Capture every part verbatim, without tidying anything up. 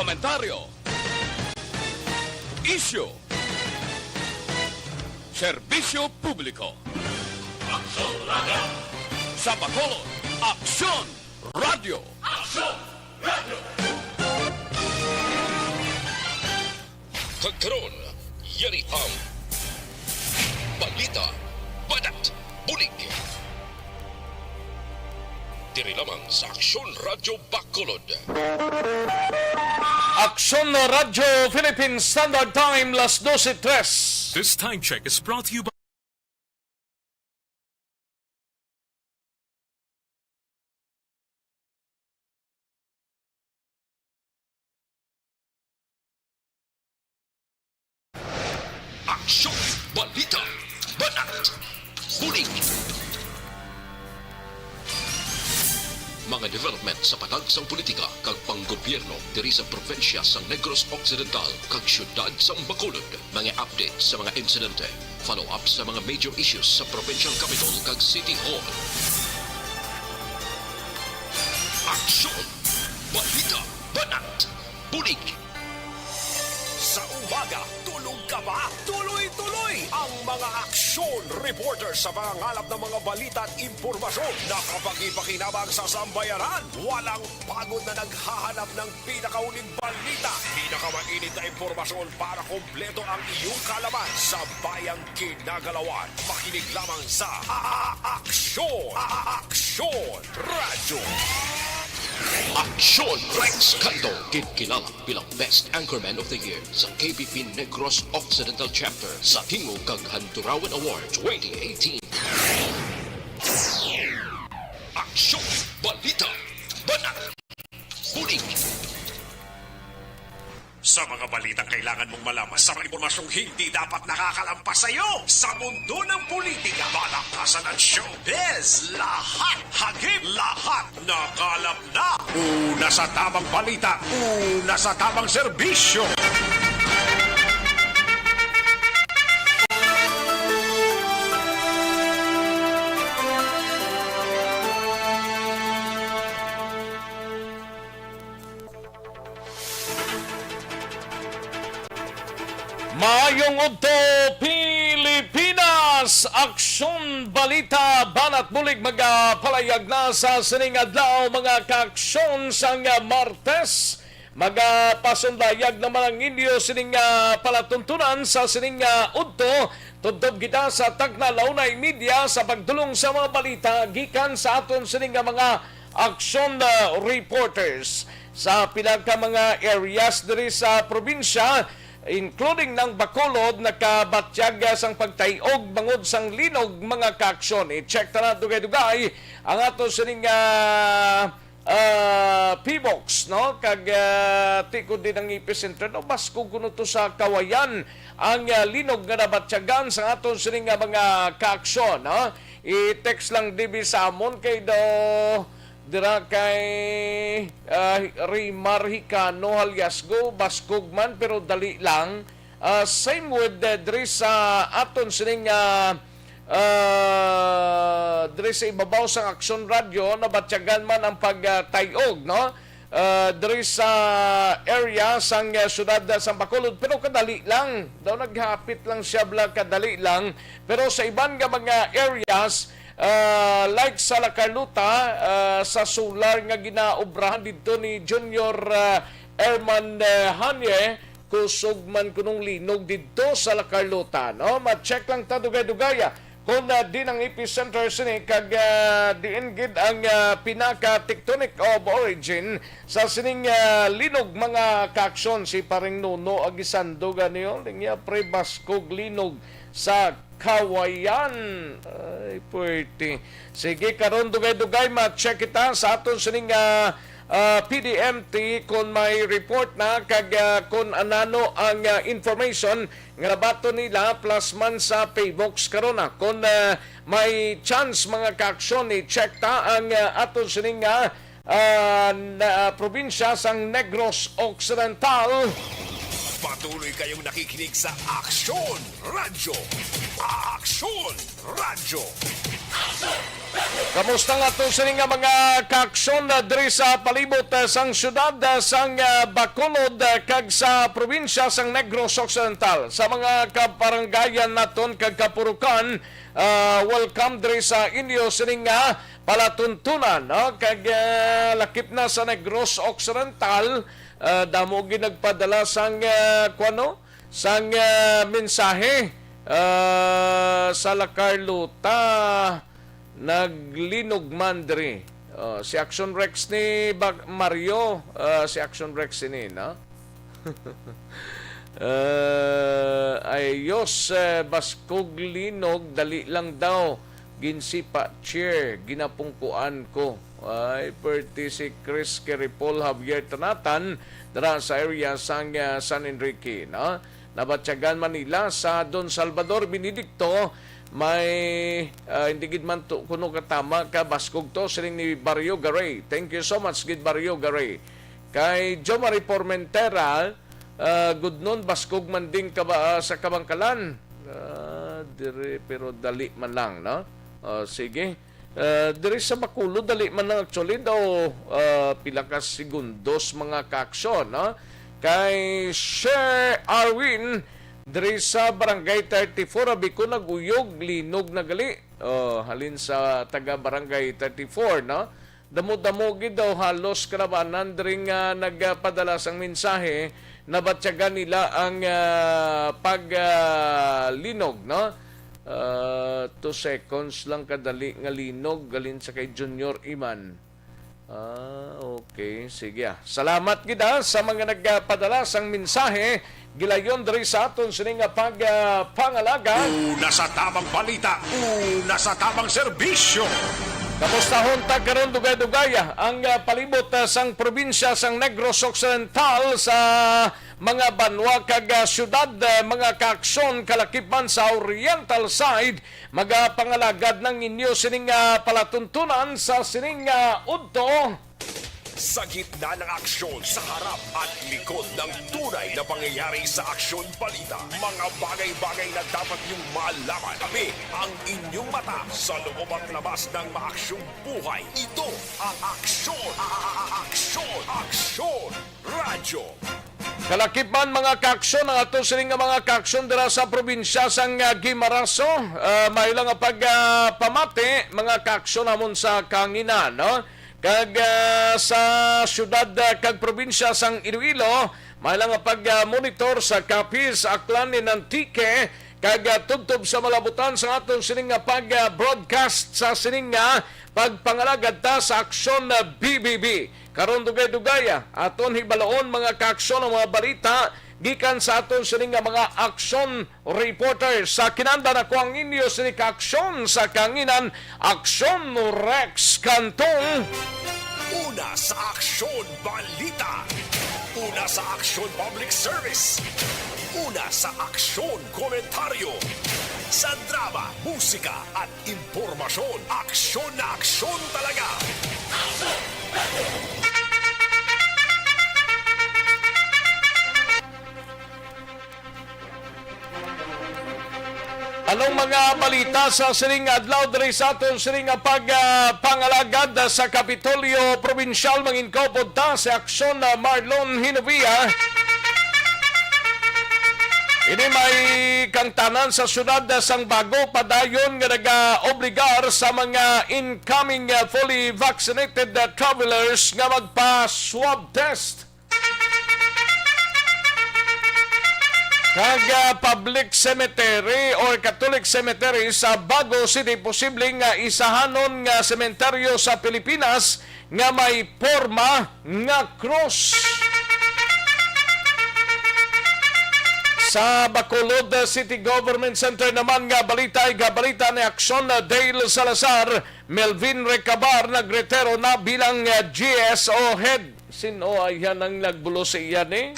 Komentaryo. Isyu. Serbisyo publiko. Aksyon Radio. Sa Bacolod, Aksyon Radio. Aksyon Radio. Kag karon, yari ang balita, banat, bulig. Diri lamang sa Aksyon Radyo Bacolod. Aksyon Radyo Philippine Standard Time, las dose tres. This time check is brought to you by Aksyon, balita, banat, bulig. Mga development sa panag sang politika kag panggobyerno diri sa probinsya sang Negros Occidental kag siyudad sang Bacolod. Mga update sa mga insidente, follow-up sa mga major issues sa provincial capital kag city hall. Aksyon, balita, banat, bulig. Sa umaga, tulog ka ba? Tuloy-tuloy ang mga aksyon reporter sa pangangalap ng mga balita at impormasyon na kapakipakinabang sa sambayanan. Walang pagod na naghahanap ng pinakahuling balita, pinakamainit na impormasyon para kompleto ang iyong kaalaman sa bayang kinagalawan. Makinig lamang sa A-, A-, Aksyon! A-, A-, Aksyon Radyo! Aksyon Rex Cando, ginkilala bilang Best Anchorman of the Year sa K B P Negros Occidental Chapter sa Tingog kag Handurawan Award twenty eighteen. Aksyon! Balita! Banat! Bulig! Sa mga balitang kailangan mong malaman, sa mga impormasyong hindi dapat nakakalampas sa iyo, sa mundo ng politika, balakasan at showbiz, lahat, hagip, lahat, nakalap na. Una sa tamang balita, una sa tamang serbisyo. Maayong udto, Pilipinas! Aksyon, balita, banat bulig magapalayag na sa sining adlaw, mga kaaksyon, sang Martes. Magapasundayag naman ang inyo sining, ah, palatuntunan sa sining, ah, udto. Tubtob kita sa takna la una y media sa pagdulong sa mga balita gikan sa aton sining, ah, mga aksyon, ah, reporters. Sa pila ka mga areas diri sa probinsya, including ng Bacolod, nakabatyag, ah, sang pagtay-og bangod sang linog, mga kaaksyon. I-check ta na dugay-dugay ang ato sining, ah, ah, P-box, no? Kag, ah, tikod din ang epicenter, no? Baskog kuno to sa Kawayan ang, ah, linog nga nabatyagan sa aton sining nga mga kaaksyon, no? I-text lang dibi sa amon kay do dira kay, ah, Rimar Hicano Haliasgo, baskog man pero dali lang. Ah, same with, eh, diri sa aton sining, ah, ah, diri sa ibabaw sang Aksyon Radyo, nabatyagan man ang pag, ah, tay-og, no? Ah, diri sa area sang, ah, siyudad, ah, sang Bacolod, pero kadali lang. Daw naghapit lang siya bala, kadali lang. Pero sa iban nga mga areas, ah, like sa La Carlota, ah, sa solar nga ginaobrahan didto ni Junior, ah, Herman, eh, Hanye, kusog man kunong linog didto sa La Carlota, no? Ma-check lang ta dugay-dugay, ah, kung, ah, din ang epicenter sini kag, ah, diin gid ang, ah, pinaka tectonic of origin sa sining, ah, linog, mga kaaksyon. Si Paring Nuno Aguisando gani, oh, linya pre, baskog linog sa Kawayan. Ay, puwerte. Sige, karon dugay-dugay ma-check kita sa aton sining, ah, ah, P D M T kung may report na kag, ah, kung anano ang, ah, information nga nabaton nila plus man sa Paybox karon na. Kung, ah, may chance, mga kaaksyon, i-check ta ang, ah, aton sining, ah, ah, na, ah, probinsya sang Negros Occidental. Patuloy kayong nakikinig sa Aksyon Radyo. Aksyon Radyo. Kamusta nga to sini nga mga kaaksyon, ah, diri sa palibot, ah, sang siyudad, ah, sang, ah, Bacolod, ah, kag sa probinsya sang Negros Occidental? Sa mga kabarangayan naton kag kapurukan, ah, welcome diri sa inyo sini nga palatuntunan, no? Kag, ah, lakip na sa Negros Occidental, ah, damo gid nagpadala sang, ah, kuwano? Sang, ah, mensahe, ah, sa La Carlota, naglinog man diri. Oh, si Action Rex ni Bag-, Mario, ah, si Action Rex ini, no? Ah, ay, Yos, eh, baskog linog, dali lang daw. Ginsipa, cheer, ginapungkuan ko. Ay, perti si Chris Keripol Javier Tanatan, dira sa area sang, ah, San Enrique, no? Nabatyagan man nila sa Don Salvador Benedicto, may, ah, hindi gid man to kuno katama ka baskog to, siling ni Barrio Garay. Thank you so much, gid Barrio Garay. Kay Jomari Formentera, ah, gudnon baskog man ding kaba-, ah, sa Kabangkalan. Ah, dire, pero dali man lang, no? Oh, sige. Ah, diri sa Bacolod, dali man lang actually daw, ah, pila ka segundos mga kaaksyon, no? Kay Sir Arwin, diri sa Barangay thirty-four, abi ko naguyog, linog na gali. Oh, halin sa taga Barangay thirty-four, no? Damo-damo gid daw halos kalabanan diri nga nagpadala sang mensahe, nabatyagan nila ang, ah, pag, ah, linog, no? Ah, two seconds lang kadali nga linog, halin sa kay Junior Iman. Ah, okay. Sige, ah. Salamat gid, ah, sa mga nagpadala sang mensahe. Gilayon diri sa aton sini nga pag, ah, pangalagad. Una sa tamang balita, una sa tamang serbisyo. Kamustahon ta karon dugay-dugay, ah, ang, ah, palibot, ah, sang probinsya sang Negros Occidental sa mga banwa kag, ah, syudad, ah, mga kaaksyon, kalakip man sa Oriental side, magapangalagad ang inyo sining, ah, palatuntunan sa sining, ah, udto. Sa gitna ng aksyon, sa harap at likod ng tunay na pangyayari sa Aksyon Balita, mga bagay-bagay na dapat niyong malaman. Tabi ang inyong mata sa loob at labas ng maaksyong buhay. Ito ang Aksyon, a-, a-, a-, Aksyon, Aksyon Radyo. Kalakip man, mga kaaksyon, ang ato sining nga mga kaaksyon dira sa probinsya sang, ah, Guimaraso. Ah, maayo lang nga pag, ah, pamati, mga kaaksyon, hamon sa kahanginan, no? Kag, ah, sa syudad, ah, kag probinsya sang Iloilo, maayo lang nga pag, ah, monitor sa Capiz, Aklan, and Antique, kag, ah, tubtob sa malabutan sa aton sining nga pag, ah, broadcast sa sining nga pagpangalagad ta sa Aksyon, ah, B B B. Karon, dugay-dugay, ah, aton hibaloon, mga kaaksyon, ang mga balita gikan sa aton sining nga mga aksyon reporter. Sa kinanda, ako ang inyo sini ka aksyon sa kanginan, Aksyon Rex Cantong. Una sa Aksyon Balita. Una sa Aksyon Public Service. Una sa Aksyon Komentaryo. Sa drama, musika, at impormasyon, aksyon na aksyon talaga. Anong mga balita sa sining adlaw diri sa aton sining nga pag, ah, pangalagad sa Kapitolyo Probinsyal? Manginkupod ta si Aksyon, ah, Marlon Hinovia. Ini may kangtanan sa siyudad sang Bago padayon nga nagaobligar sa mga incoming, uh, fully vaccinated, uh, travelers nga magpa-swab test. Kag, uh, public cemetery or Catholic cemetery sa Bago City, posible nga isahanon nga sementeryo sa Pilipinas nga may porma nga krus. Sa Bacolod City Government Center naman nga balita, igabalita ni Aksyon Dale Salazar, Melvin Recabar nagretiro na bilang, ah, G S O head. Sin-o ay yan ang nagbulos sa iya ni?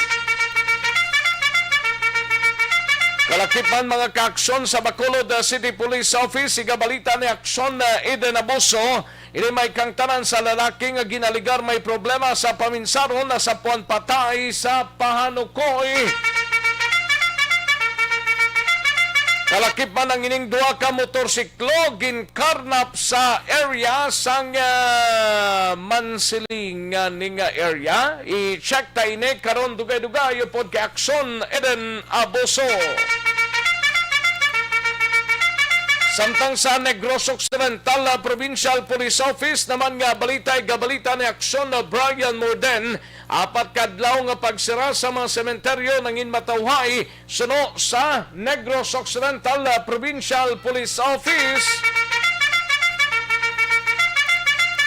Kalakip man, mga kaaksyon, sa Bacolod, ah, City Police Office, igabalita ni Aksyon, ah, Eden Abuso, ini may kangtanan sa lalaki nga ginaligar may problema sa paminsaron na sa puan patay sa pahanukoy. Kalakip man ang ining duha ka motorsiklo ginkarnap sa area sang, ah, Mansilingan nga area. I-check ta ini karon dugay-dugay upod kay Aksyon Eden Abuso. Samtang sa Negros Occidental, ah, Provincial Police Office naman nga balita, igabalita ni Aksyon na Brian Morden, apat ka adlaw nga pagsira sa mga sementeryo nangin matawhay suno sa Negros Occidental, ah, Provincial Police Office.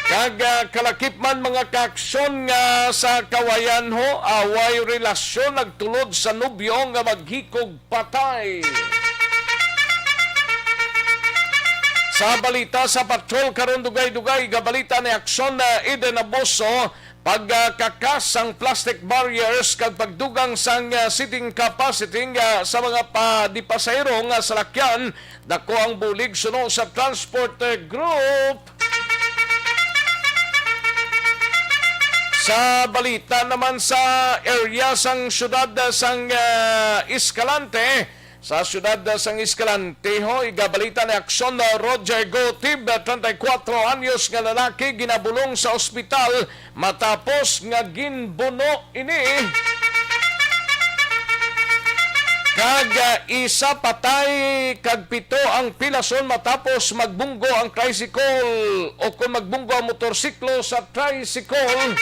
Kag, ah, kalakip man mga kaaksyon nga sa Kawayanho, away relasyon nagtulod sa nobyo nga maghikog patay. Sa balita sa patrol karon, dugay-dugay gabalita ni Aksyon, ah, Eden Abuso, pagkakas sang plastic barriers kag pagdugang sang, ah, seating capacity nga sa mga pa-, di pasahero nga salakyan, dako ang bulig suno sa transport, eh, group. Sa balita naman sa area sang siyudad, ah, sang, ah, Escalante, sa siyudad, ah, sang Escalante, ho, igabalita ni Aksyon, ah, Roger Gotib, ah, treinta y cuatro anyos nga lalaki, ginabulong sa ospital matapos nga ginbuno ini. Kag, ah, isa patay kag pito ang pilason matapos magbunggo ang tricycle o kon magbunggo ang motorsiklo sa tricycle.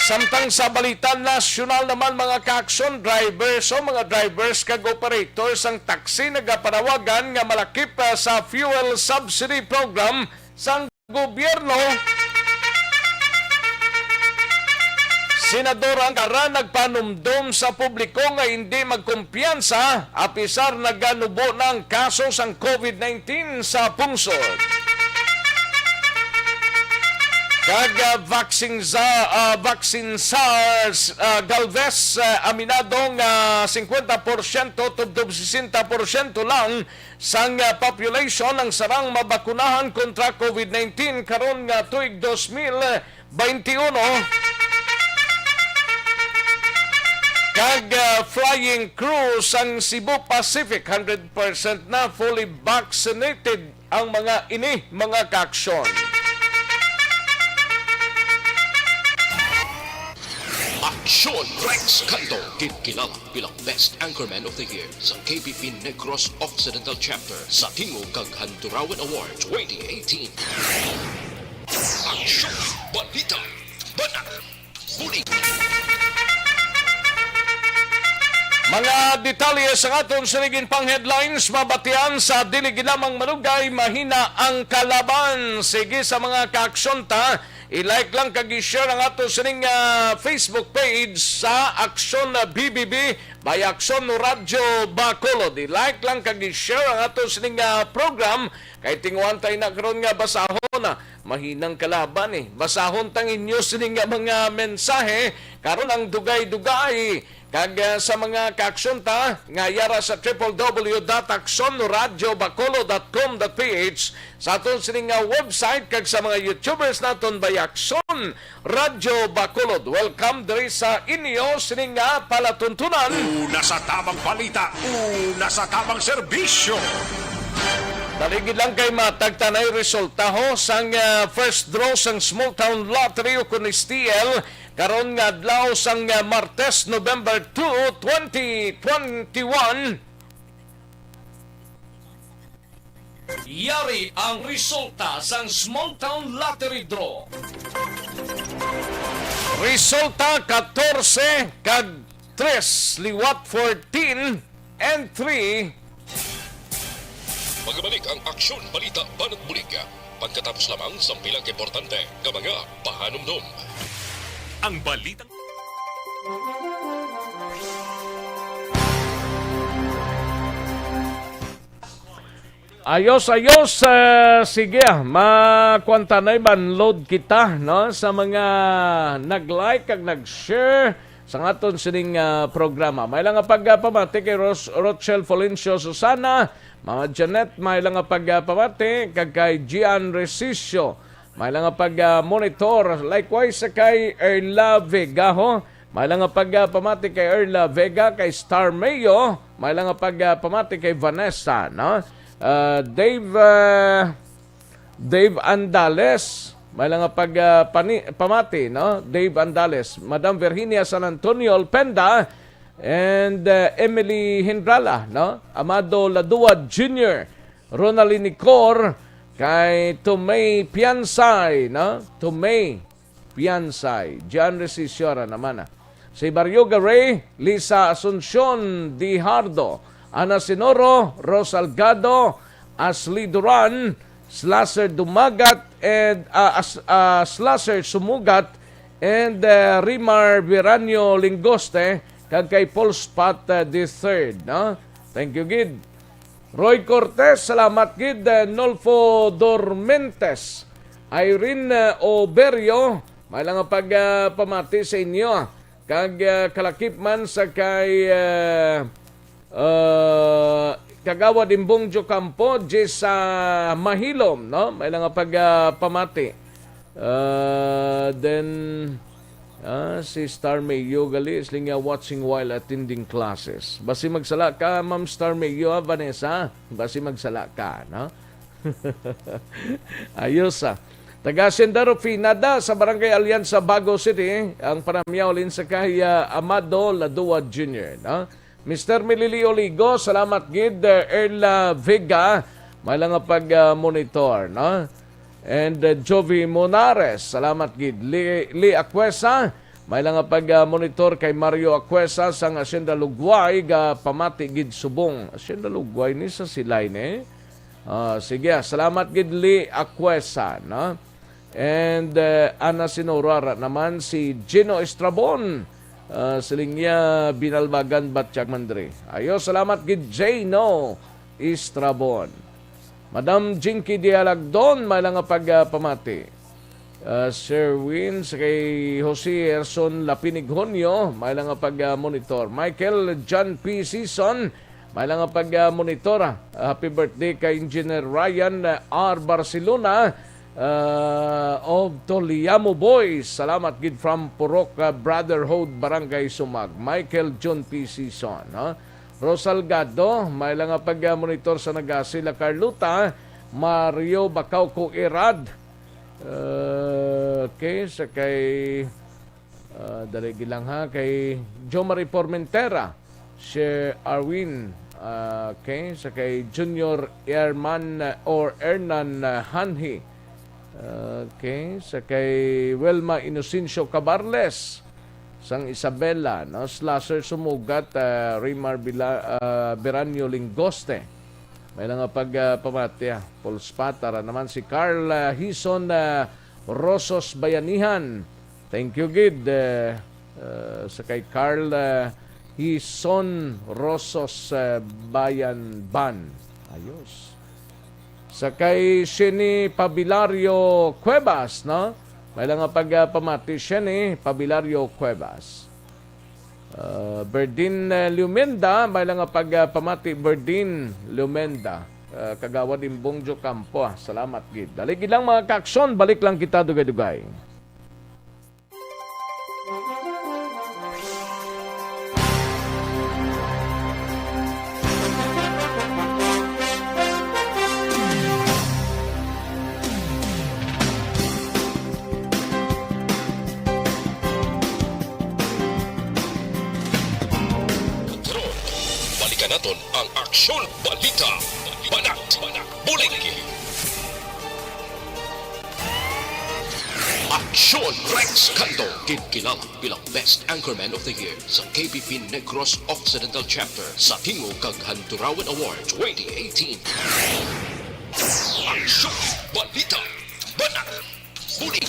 Samtang sa balita nasyonal naman, mga ka-aksyon, drivers o mga drivers kag operators sang taxi nagapanawagan nga malakip, ah, sa fuel subsidy program sang gobyerno. Senador Angara nagpanumdom sa publiko nga hindi magkumpiyansa apisar naganubo na ang kaso sang COVID nineteen sa pungsod. Kag, ah, vaccine sa, ah, vaccine sars, ah, Galvez, ah, aminado nga cincuenta por ciento tubtob sesenta por ciento lang sang, ah, population ang sarang mabakunahan kontra COVID nineteen karon nga tuig dos mil baynte uno. Kag, ah, flying crew sang Cebu Pacific, hundred percent na fully vaccinated ang mga ini, mga kaaksyon. Aksyon Rex Canto, ginkilala bilang Best Anchorman of the Year sa K B P Negros Occidental Chapter sa Tingog kag Handurawan Award twenty eighteen. Aksyon, balita, banat, bulig. Mga detalye sa aton sining pang headlines, mabatian sa dili gid lamang malugay, mahina ang kalaban. Sige, sa mga kaaksyon ta, i-like lang kag i-share ang ato sining, ah, Facebook page sa Aksyon, ah, B B B by Aksyon Radyo Bacolod. I-like lang kag i-share ang ato sining, ah, program kay tinguhan ta na karon nga basahon na mahinang kalaban, eh. Basahon tang inyo sini nga mga mensahe karon ang dugay-dugay. Kag, ah, sa mga kaaksyon ta nga yara sa triple W dot aksyon radyo bacolod dot com dot P H, sa aton sini nga website, kag sa mga YouTubers naton by Aksyon Radyo Bacolod. Welcome diri sa inyo sini nga palatuntunan. Una sa tamang balita, una sa tamang serbisyo. Dali gid lang kay matagtanay resulta, ho, sang, ah, first draw sang Small Town Lottery o kun S T L karon nga adlaw sang, ah, Martes, November two, twenty twenty-one. Yari ang resulta sang Small Town Lottery Draw. Resulta, katorse kag tres, liwat fourteen and three. Magbalik ang Aksyon, Balita, Banat, Bulig pagkatapos lamang sang pila ka importante nga mga pahanumdom. Ang balitang Ayos, ayos. Eh, sige, ah, makuan ta na, banlod kita, no, sa mga nag-like kag nag-share sa aton sining, ah, programa. May lang nga pagpamati kay Ros-, Rochelle Florencio Susana, Mama Janet, may lang nga pagpamati kag kay Gian Resicio, may lang nga pag, ah, monitor. Likewise sa kay Erla Vega, ho. May lang nga pagpamati kay Erla Vega, kay Star Mayo, May lang nga pag, ah, pamati kay Vanessa, no? Ah, Dave, ah, Dave Andales, may lang nga pag, ah, pani-, pamati, no? Dave Andales, Madam Virginia San Antonio Alpenda, and, ah, Emily Hindrala, no? Amado Ladua Junior, Ronaldin Nicor, kay Tomei Piansay, no? Tomei Piansay, John Resisio ra naman, ah. Si Barrio Garay, Lisa Asuncion Dijardo, Ana Sinoro, Rose Salgado, Ashley Duran, Slasher Dumagat, and, ah, As-, ah, Slasher Sumugat, and, ah, Rimar Viranio Lingoste, kag kay Paul Spot, ah, the third, no? Thank you, gid. Roy Cortez, salamat gid. Eh, Nolfo Dormentes, Irene, eh, Oberio, may lang nga pag, ah, pamati sa inyo, ah. Kag, ah, kalakip man sa kay, ah, ah, Kagawad Imbong Jocampo, Jessa Mahilom, no? May lang nga pag, ah, pamati. Uh, then, ah, si Star Mayo gali, siling niya, "Watching while attending classes." Basi magsala ka, Ma'am Star Mayo, ah, Vanessa. Basi magsala ka, no? Ayos, ah. Taga Hacienda Rufina da sa Barangay Alianza, Bago City, ang panamyaw halin sa kay, ah, Amado Ladua Junior, no? Mister Milili Oligo, salamat gid. Uh, Erla Vega, may lang nga pag, uh, monitor, no? And, uh, Jovi Monares, salamat gid. Li, Li Aquesa, may lang nga pag, uh, monitor kay Mario Aquesa sang Hacienda Lugway, ga pamati gid subong. Hacienda Lugway ni sa Silay ni. Ah, sige, ah, salamat gid, Li Aquesa, no? And, eh, Ana Sinora ra naman si Gino Estrabon. Ah, siling niya, Binalbagan, Batyak, Mandre. Ayo, salamat gid, Gino Estrabon. Madam Jinky Dialagdon, may lang nga pag, ah, pamati. Ah, Sherwin, sa kay Jose Erson Lapinig Honyo, may lang nga pag, ah, monitor. Michael John P. Season, may lang nga pag, ah, monitor, ah. Happy birthday kay Engineer Ryan, ah, R. Barcelona, ah, of Toliamo Boys. Salamat gid from Purok, ah, Brotherhood, Barangay Sumag. Michael John P. Season, no? Rosalgado, may lang nga pag, ah, monitor sa Nagasi, La Carlota, Mario Bacauco Irad. Ah, okay, sa kay Ah, dali gid lang ha, kay Jo Marie Formentera, Sir Arwin, ah, okay, sa kay Junior Herman, ah, or Hernan, ah, Hanhi. Okay, sa kay Wilma Inocencio Cabarles, sang Isabela, no? Slasher Sumugat, ah, Raymar Bila-, ah, Beranyo Lingoste. May lang nga pag, ah, pamati, ah. Paul Spata ra naman si Carl, ah, Hison, ah, Rosos Bayanihan. Thank you, gid. Eh, eh, sa kay Carl, eh, Hison Rosos, eh, Bayan Ban. Ayos. Sa kay Sheni Pabilario Cuevas, no? May lang nga pag, ah, pamati, Sheni Pabilario Cuevas. Ah, Berdin, eh, Lumenda, may lang nga pag, ah, pamati, Berdin Lumenda. Ah, Kagawad Imbong Jo Campo, ah. Salamat gid. Dali gid lang, mga kaaksyon, balik lang kita dugay-dugay. Kontrol. Balikan naton ang Aksyon Balita. Banat, Bulig. Aksyon Rex Cando, ginkilala bilang Best Anchorman of the Year sa K P P Negros Occidental Chapter sa Tingog kag Handurawan Award twenty eighteen. Aksyon Balita. Banat. Bulig.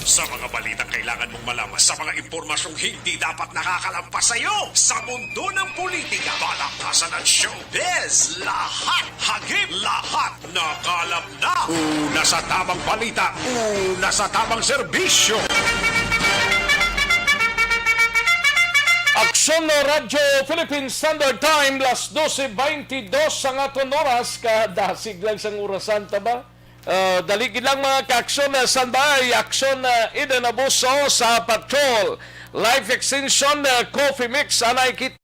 Sa mga balitang kailangan mong malaman, sa mga impormasyong hindi dapat nakakalampas sa iyo, sa mundo ng politika, palakpasan at showbiz, lahat hagip, lahat nakalap na. Una sa tamang balita, una sa tamang serbisyo. Aksyon, no, Radyo Philippine Standard Time, las doce veintidós ang aton oras. Kadasig lang sang orasan ta ba? Ah, dali gid lang, mga kaaksyon, ah, standby. Aksyon, ah, Eden Abuso sa Patrol. Life Extension, ah, Coffee Mix, anay kita.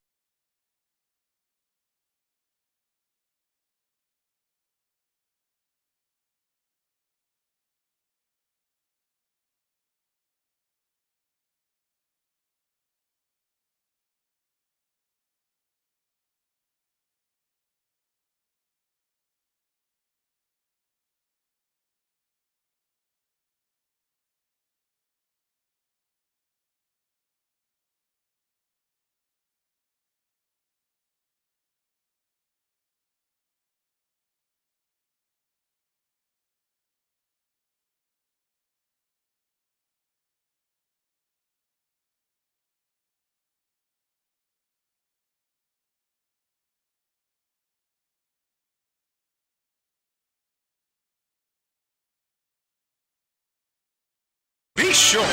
Show.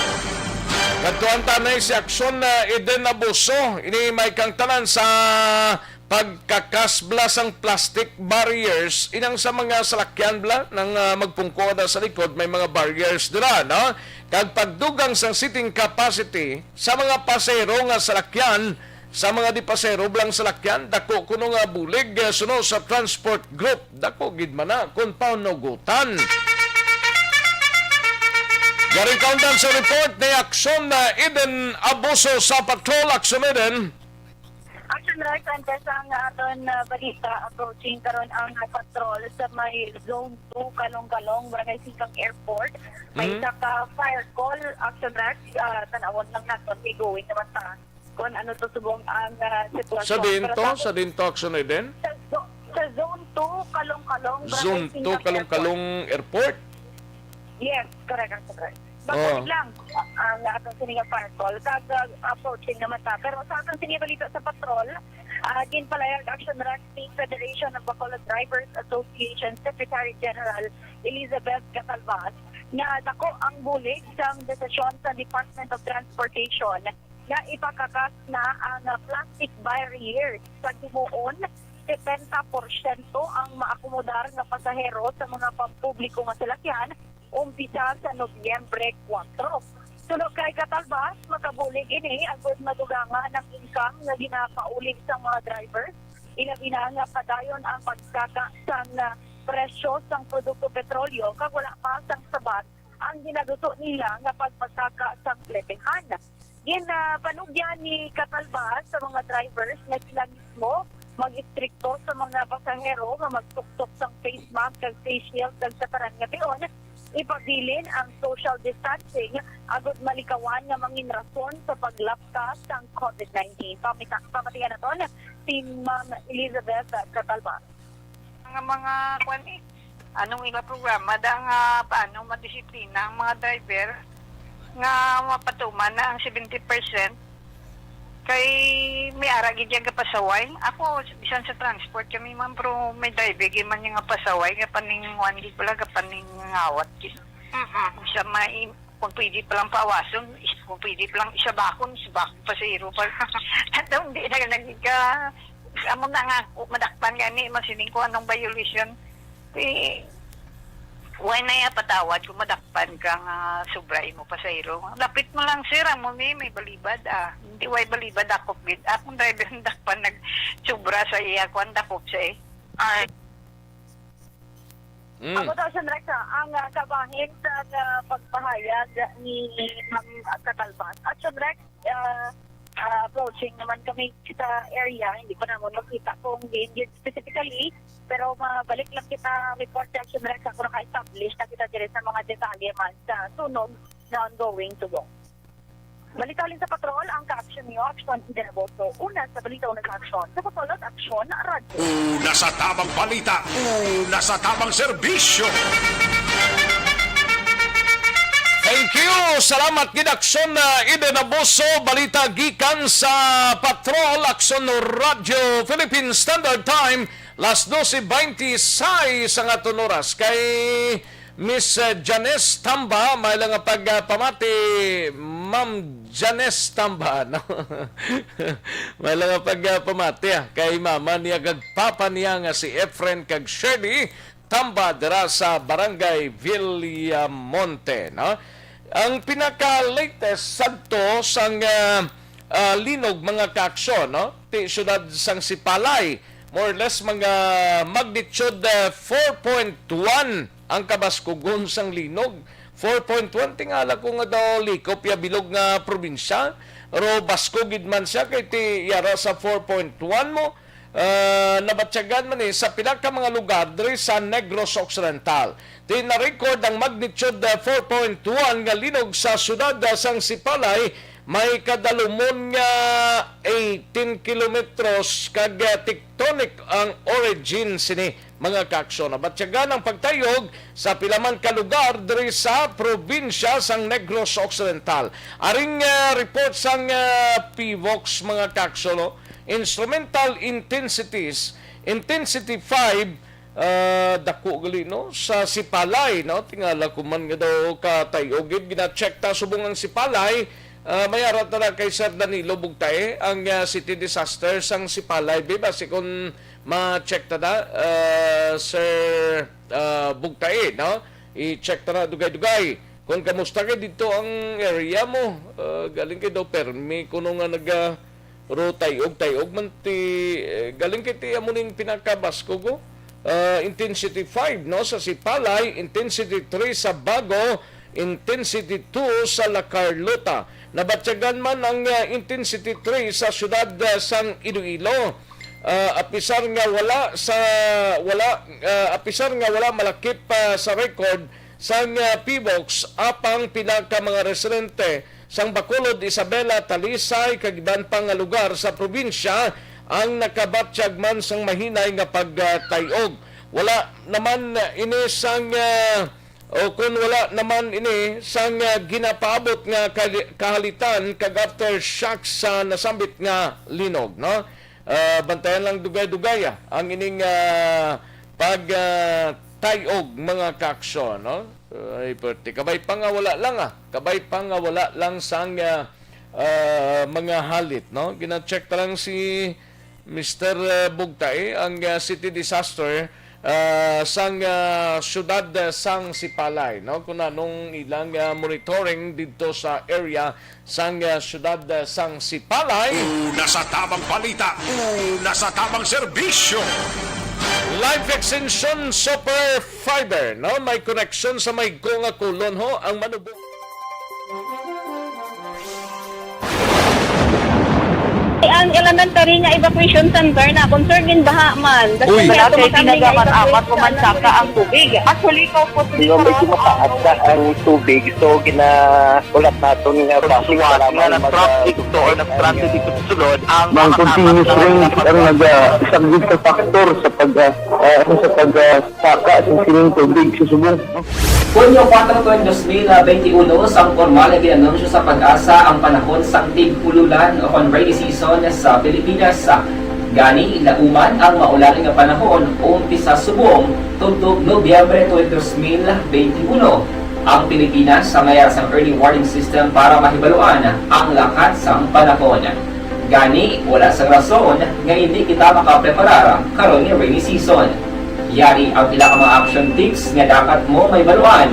Kadtuan ta na si Aksyon, ah, Eden Abuso. Ini may kangtanan sa pagkakasbla sang plastic barriers inang sa mga salakyan bla nang, ah, magpungko na sa likod may mga barriers dira, no? Kag pagdugang sang seating capacity sa mga pasahero nga salakyan sa mga di pasahero blang salakyan, dako kuno nga bulig, eh, suno sa transport group. Dako gid man na kon panugutan. Garing kaundan sa report ni Aksyon, ah, Eden Abuso sa Patrol. Aksyon, Eden. Action Rex, ang pesa nga aton, ah, balita, approaching karon ang, ah, patrol sa may Zone two, Kalong-Kalong, Barangay Singkang Airport. May Mhm. isa ka fire call, Action Rex, ah, tanawon lang naton, may going naman ta kung ano to subong ang, ah, sitwasyon. Sa din Pero to? tapos Sa din to, Action Eden? Sa zo-, sa Zone two, Kalong-Kalong, Barangay Zone two, Singkang Airport. Kalong-Kalong Airport? Yes, correct, correct. Bago Oh. lang ang atong sini nga fire call, kag, ah, approaching naman ta. Pero sa atong sini balita sa patrol, ah, ginpalayag, Action Rex, ni Federation of Bacolod Drivers Association Secretary General Elizabeth Catalbas nga dako ang bulig sang desisyon sa Department of Transportation nga ipakakas na ang, ah, plastic barriers sa himuon setenta porsyento ang maakomodar nga pasahero sa mga pampubliko nga salakyan umpisa sa Nobyembre kuwatro. Suno kay Catalbas, makabulig ini agud madugangan ang income nga ginakaulig sang mga driver, ilabi na nga padayon ang pagkaka sang, ah, presyo sang produkto petrolyo kag wala pa sang sabat ang ginagusto nila nga pagpasaka sang pletehan. Ginapanugyan ni Catalbas sa mga drivers nga sila mismo mag-istrikto sa mga pasahero nga magtuktok sang face mask kag face shield kag sa tanan nga tion, ipabilin ang social distancing agud malikawan nga mangin rason sa paglapkas sang COVID nineteen. Pamita-, pamatian naton si Ma'am Elizabeth Catalbas. Nga mga kwan eh, anong ila programa da nga paano madisiplina ang mga driver nga mapatuman na ang seventy percent kay may ara gid yang gapasaway. Ako, bisan sa transport kami man, pero may driver gid man yung gapasaway, gapaning one gid pala, gapaning ngawat gid. Mm-mm. Sa may kung pwede pa lang pawason, is-, kung pwede pa lang isabakon, isabakon pa sa iro pa. At hindi na nagka, amo na nga, madakpan gani, masining ko anong violation. Eh, why na ya patawad kung madakpan ka nga sobra imo pa sa iro? Lapit mo lang, sir, amo ni, may balibad, ah. Hindi, way balibad, ako gid. Akong driver, dakpan, nag sobra sa iya, kwan, dakop siya eh. Ay. Mm. Ako daw, Sir Rex, ah, ang, ah, kabahin sa, ah, pagpahayag ni Ma'am Catalbas. At Sir Rex, ah, ah, approaching naman kami sa area, hindi pa naman makita kung diin yun specifically, pero mabalik lang kita report, Sir Rex, kung naka-establish na kita diri sa mga detalye man sa sunog na ongoing subong. Balita halin sa patrol, ang ka-action niyo, Action Eden Abuso. Una sa balita, una sa aksyon. Sa Bacolod, Aksyon Radyo. Una sa tabang balita, una sa tabang serbisyo. Thank you. Salamat gid, Aksyon, uh, Eden Abuso. Balita gikan sa Patrol, Aksyon Radyo, Philippine Standard Time, las doce veintiséis ang aton oras. Kay Miss, uh, Janice Tamba, may lang nga pagpamati, Ma'am Janice Tamba, no? May lang nga pagpamati, ah, kay mama niya kag papa niya nga si Efren kag Shirley Tamba dira sa Barangay Villamonte, no? Ang pinaka-latest sadto sang, ah, ah, linog, mga kaaksyon, no? Ti siyudad sang Sipalay, more or less mga magnitude, ah, four point one ang kabaskugon sang linog. Four point one, tingala ko nga daw likop ya bilog nga probinsya, pero baskog gid man siya kay ti yara sa four point one mo, ah, nabatyagan man ni sa pila ka mga lugar diri sa Negros Occidental. Ti na-record ang magnitude, ah, four point one nga linog sa siyudad, ah, sang Sipalay, may kadalumon nga eighteen kilometros kag, ah, tectonic ang origin sini, mga kaaksyon. Nabatyagan ang pagtayog sa pila man ka lugar diri sa probinsya sang Negros Occidental. Aring, ah, report sang, ah, PHIVOLCS, mga kaaksyon, no? Instrumental intensities, intensity five, ah, dako gali, no, sa Sipalay, no? Tingala ko man nga daw katay-og gid. Gina-check ta subong ang Sipalay. Ah, may ara ta na kay Sir Danilo Bugtae, ang, ah, city disaster sang Sipalay, be. Basi kung ma-check ta na, ah, Sir, ah, Bugtae, no? I-check ta na, dugay-dugay. Kung kamusta kay dito ang area mo? Ah, galing kay daw permi kuno nga naga, ro tay-og, tay-og man ti, eh, galing kay ti amo ning pinakabaskog, oh. Ah, intensity five, no, sa Sipalay, intensity three sa Bago, intensity two sa La Carlota. Nabatyagan man ang, ah, intensity three sa siyudad, ah, sang Iloilo. Ah, apisar nga wala sa, wala, ah, apisar nga wala malakip pa sa record sang, ah, PHIVOLCS, apang pila ka mga residente sang Bacolod, Isabela, Talisay, kag iban pa nga lugar sa probinsya ang nakabatyag man sang mahinay nga pagtay-og. Wala naman ini sang, ah, o kon wala naman ini sang, ah, ginapaabot nga kali-, kahalitan kag aftershock sa nasambit nga linog, no? Ah, bantayan lang dugay-dugay, ah, ang ining, ah, pag, ah, tay-og, mga kaaksyon, no? Ay, perte. Kabay pa nga wala lang, ah. Kabay pa nga wala lang sang, ah, ah, mga halit, no? Gina-check ta lang si Mister, ah, Bugtae, ang, ah, city disaster, ah, sang, ah, siyudad, ah, sang Sipalay, no? Kung anong ilang, ah, monitoring didto sa area sang, ah, siyudad, ah, sang Sipalay. Una sa tabang balita, una sa tabang serbisyo. Life Extension Super Fiber, no? May koneksyon sa may ko nga kulon, ho, ang manubo. Ang elementary nga evacuation center na concern gin baha man. Uy. Wala kay tinaga man amat ko man saka ang tubig. Actually, ko po. Di ba, medyo mataas na ang tubig, so gina-, ulat naton nga basi wala nga man nag-traffic to or nag-transit dito sa sulod ang mga continuous rain ang nag-, ah, isang big factor sa pag, ah, ah, ano, sa pag, ah, saka sa sining tubig sa subong. Hunyo kuwatro, dos mil benti uno, sang pormal nga gin-anunsyo sa PAGASA ang panahon sang tig-ululan o kon rainy season sa Pilipinas. Gani, lauman ang maulan nga panahon, umpisa subong tubtob Nobyembre twenty, dos mil benti uno. Ang Pilipinas may ara sang early warning system para mahibaluan ang lakat sang panahon. Gani, wala sang rason nga indi kita makapreparar karon nga rainy season. Yari ang pila ka mga action tips nga dapat mo mahibaluan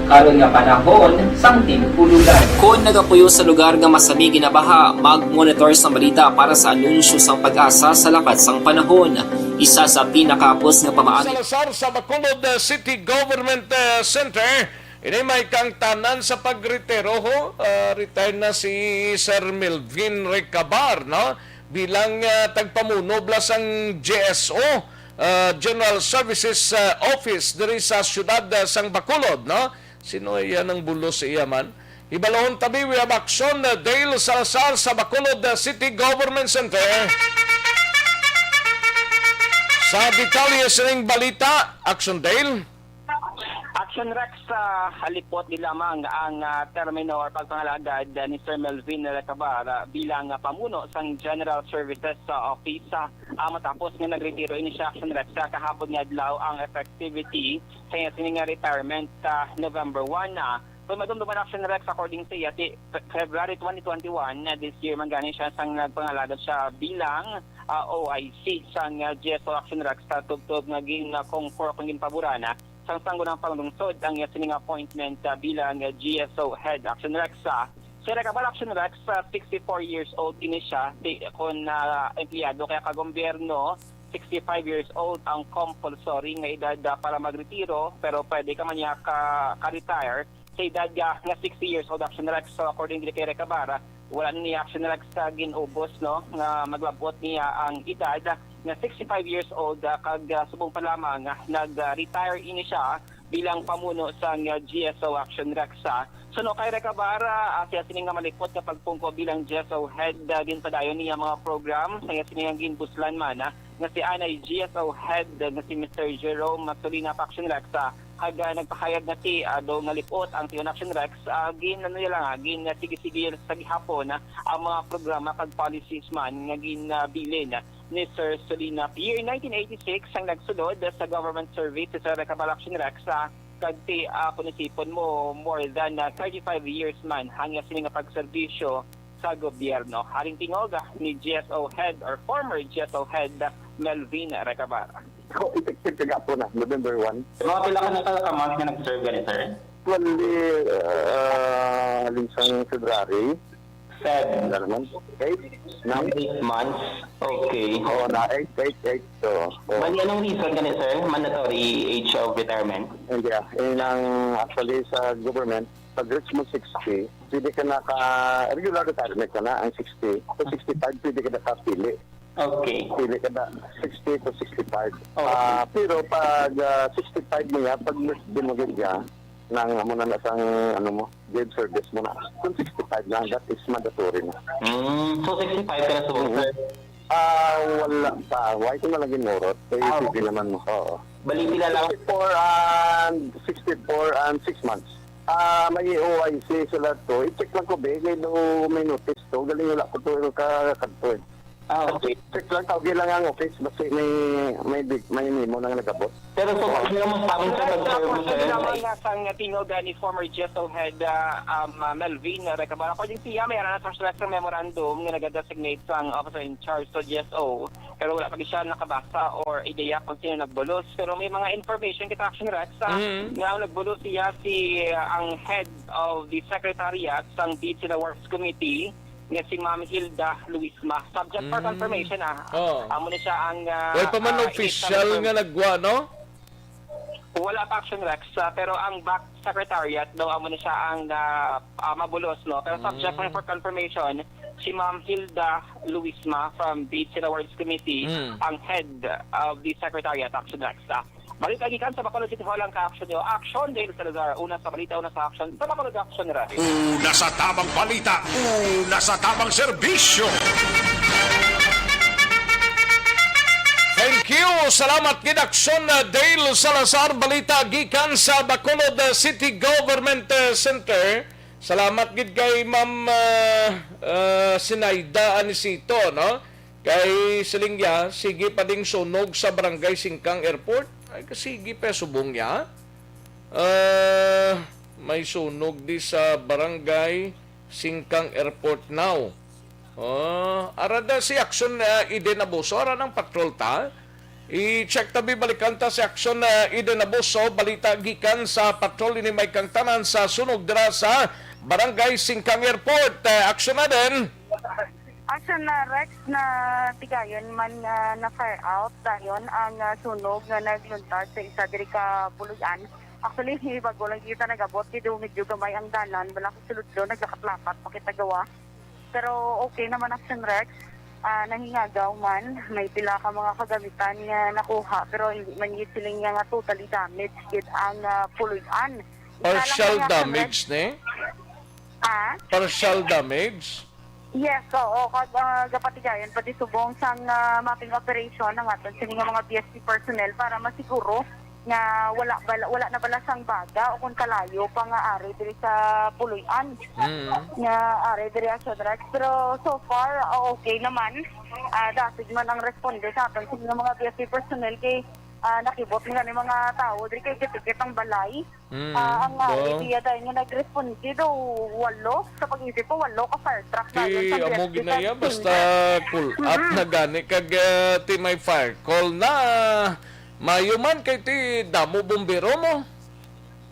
karon nga panahon sang tig-ululan. Kon nagapuyo sa lugar nga masami ginabaha, mag-monitor sang balita para sa anunsyo sang PAGASA sa lakat sang panahon. Isa sa pinakahapos nga pamaagi. Salazar sa Bacolod, uh, City Government, uh, Center, ini may kaangtanan sa pagretiro, ho. Uh, retire na si Sir Melvin Recabar, no? Bilang, uh, tagpamuno bala sang G S O, uh, General Services, uh, Office diri sa siyudad, uh, sang Bacolod, no? Sino iya nang bulos sa iya man? Hibaluhon ta, bi, we have Action, uh, Dale Salazar sa Bacolod, uh, City Government Center. Sa detalye sining balita, Action Dale. Action Rex, ah, halipot di lamang ang, ah, termino or pagpangalagad, ah, ni Sir Melvin Recabar, ah, bilang, ah, pamuno sang General Services sa office, ah, ah, matapos nga nagretiro ini siya, Action Rex, sa kahapon nga adlaw ang effectivity sa iya sini nga retirement, ah, November one, ah. Kung madumduman, Action Rex, according sa iya, ti Fe-, February twenty twenty-one, ah, this year man gani siya sang nagpangalagad siya bilang, ah, O I C sang, ah, G S O, Action Rex, sa tubtob nga gin, ah, confer o kon ginpaboran, ah, sang Sangguniang Panlungsod ang iya sining appointment, ah, bilang, ah, G S O head, Action Rex. Ah, si Recabar, Action Rex, ah, sixty-four years old ini siya, ti-, kon, ah, empleyado kaya ka gobyerno, sixty-five years old ang compulsory nga edad, ah, para magretiro, pero pwede ka man niya ka, ka-retire sa edad nga, nga sixty years old, Action Rex. So, according diri kay Recabar, wala ni Action Rex sa gin-ubos, no, nga maglabot niya ang edad nga sixty-five years old, ah, kag, ah, subong pa lamang, ah, nag, ah, retire ini siya bilang pamuno sang, ah, G S O, Action Rex. Ah, suno kay Recabar, ah, siya sini nga malipot nga pagpungko bilang G S O head, ah, ginpadayon niya mga program sa iya sini nga ginbuslan man, ah, nga si anay G S O head, ah, nga si Mister Jerome Masolina, Action Rex. Ah, kag, ah, nagpahayag nga ti, ah, do nga lipot ang tion, Action Rex, ah, gin, ano niya lang, ah, gin, ah, sige-sige sa gihapon, ah, ang mga programa kag policies man nga ginabilin, ah, ni Sir Solina. Year nineteen eighty-six ang nagsulod sa government service si Sir Recabar, Action Rex, ah, kag ti, ah, kung isipon mo, more than, ah, thirty-five years man ang iya sini nga pagserbisyo sa gobyerno. Haring tingog, ah, ni G S O head or former G S O head, ah, Melvin Recabar. So, effective kagapo na, November one. Mga pila ka na ka, ka month nga nag-serve gani, sir? Actually, ah, halin sang February. Seven. Wala naman. Eight? Nine? Eight months. Okay. Oo, na eight, eight, eight. So, oo. Bali, anong reason gani, sir? Mandatory age of retirement? Hindi, ah. Yun ang actually sa government, pag reach mo sixty, pwede ka na ka, regular retirement ka na, ang sixty. Kung sixty-five, pwede ka na kapili. Okay. Pili ka na, sixty to sixty-five. Okay. Ah, pero pag, ah, sixty-five mo ya, pag birthday mo gid ya, nang amo na na sang, ano mo, grade service mo na. Kung sixty-five na, that is mandatory na. Mm, so sixty-five ka na subong, Mm. sir? Ah, wala pa. Why ko na lang ginurot? Kay Ah, sige okay. naman mo. Oo. Bali, pila lang? Sixty-four and, sixty-four and six months. Ah, may O I C sila to. I-check lang ko, be. Kay do may notice to. Galing wala ko to ka, kadto, eh. Ah, okay. Check lang, tawgi lang ang office. Basta may, may big, may memo nang nagabot. Pero so, ano mo sa amin sa Tapos, pag-serve, ano sir? naman nga sang tingog, ah, ni former G S O head, ah, um, ah, Melvin Recabar. According siya, may aras sa memorandum nga nag-designate sang officer in charge sa G S O. Pero wala pa gid siya nakabasa or ideya kung sino nagbulos. Pero may mga information kita, Action Rex, ah, Mhm. nga ang nagbulos siya si, ah, ang head of the secretariat sang Bids and Awards Committee nga si Ma'am Hilda Luisma. Subject for Mm. confirmation, ah. Oh. Amo ni siya ang, ah, Wala pa man ah, official initial nga nagwa, no? Wala pa, Action Rex, ah, pero ang back secretariat daw amo ni siya ang, ah, ah, mabulos, no? Pero subject Mm. for confirmation, si Ma'am Hilda Luisma from Bids and Awards Committee Mm. ang head of the secretariat, Action Rex. Ah, balita gikan sa Bacolod City Hall ang ka-action niyo. Action, Dale Salazar. Una sa balita, una sa action. Sa Bacolod Action, Rex. Una sa tamang balita, una sa tamang serbisyo. Thank you. Salamat gid, Action, uh, Dale Salazar. Balita gikan sa Bacolod, uh, City Government, uh, Center. Salamat gid kay Ma'am, uh, uh, Sinaida Anisito, no? Kay siling niya, sige pa ding sunog sa Barangay Singkang Airport. Ay, kasigi pa subong niya. Ah, may sunog di sa Barangay Singkang Airport now. Oh, ara da si Action, ah, Eden Abuso, ara nang patrol ta. I-check ta, bibalikan ta si Action, ah, Eden Abuso, balita gikan sa patrol ini may kangtanan sa sunog dira sa Barangay Singkang Airport. Ah, Action Eden. Action na Rex, na tigayon man nga na-fire out dayon ang, ah, sunog nga nagluntad sa isa diri ka Puloy-an. Actually, bago lang kita nag-abot, kay daw medyo gamay ang dalan, wala ko sulod do, naglakat-lakat pa kita gawa. Pero okay naman, Action Rex. Ah, nahingagaw man, may pila ka mga kagamitan nga nakuha, pero hindi man gid siling nga totally damaged gid ang, ah, Puloy-an. Isa lang Partial nga, Action Rex. damage, ne? Ah? Partial damage? Yes, oo. Kag, ah, gapatigayon pa di subong sang, ah, mapping operation ang aton sini nga mga B S P personnel para masiguro nga wala bala, wala na bala sang baga o kung kalayo pa nga ari diri sa Puloy-an. Mm. Nga ari diri, Action Rex. Pero so far, ah, okay naman. Ah, dasig man ang responde sa aton sini nga mga B S P personnel kay, ah, nakibot nga ni mga tawo diri kay kitikit ang balay. Mm, Ah, ang, ah, ba? Idea dahil nga nag-responde daw walo. Sa pag-isip ko, walo ka fire truck Ti dayon sa amo Diaz ginaya, Quezon basta Center. Pull up Mm-mm. na gani. Kag, ah, ti may fire call na. Mayo man kay ti damo bombero mo.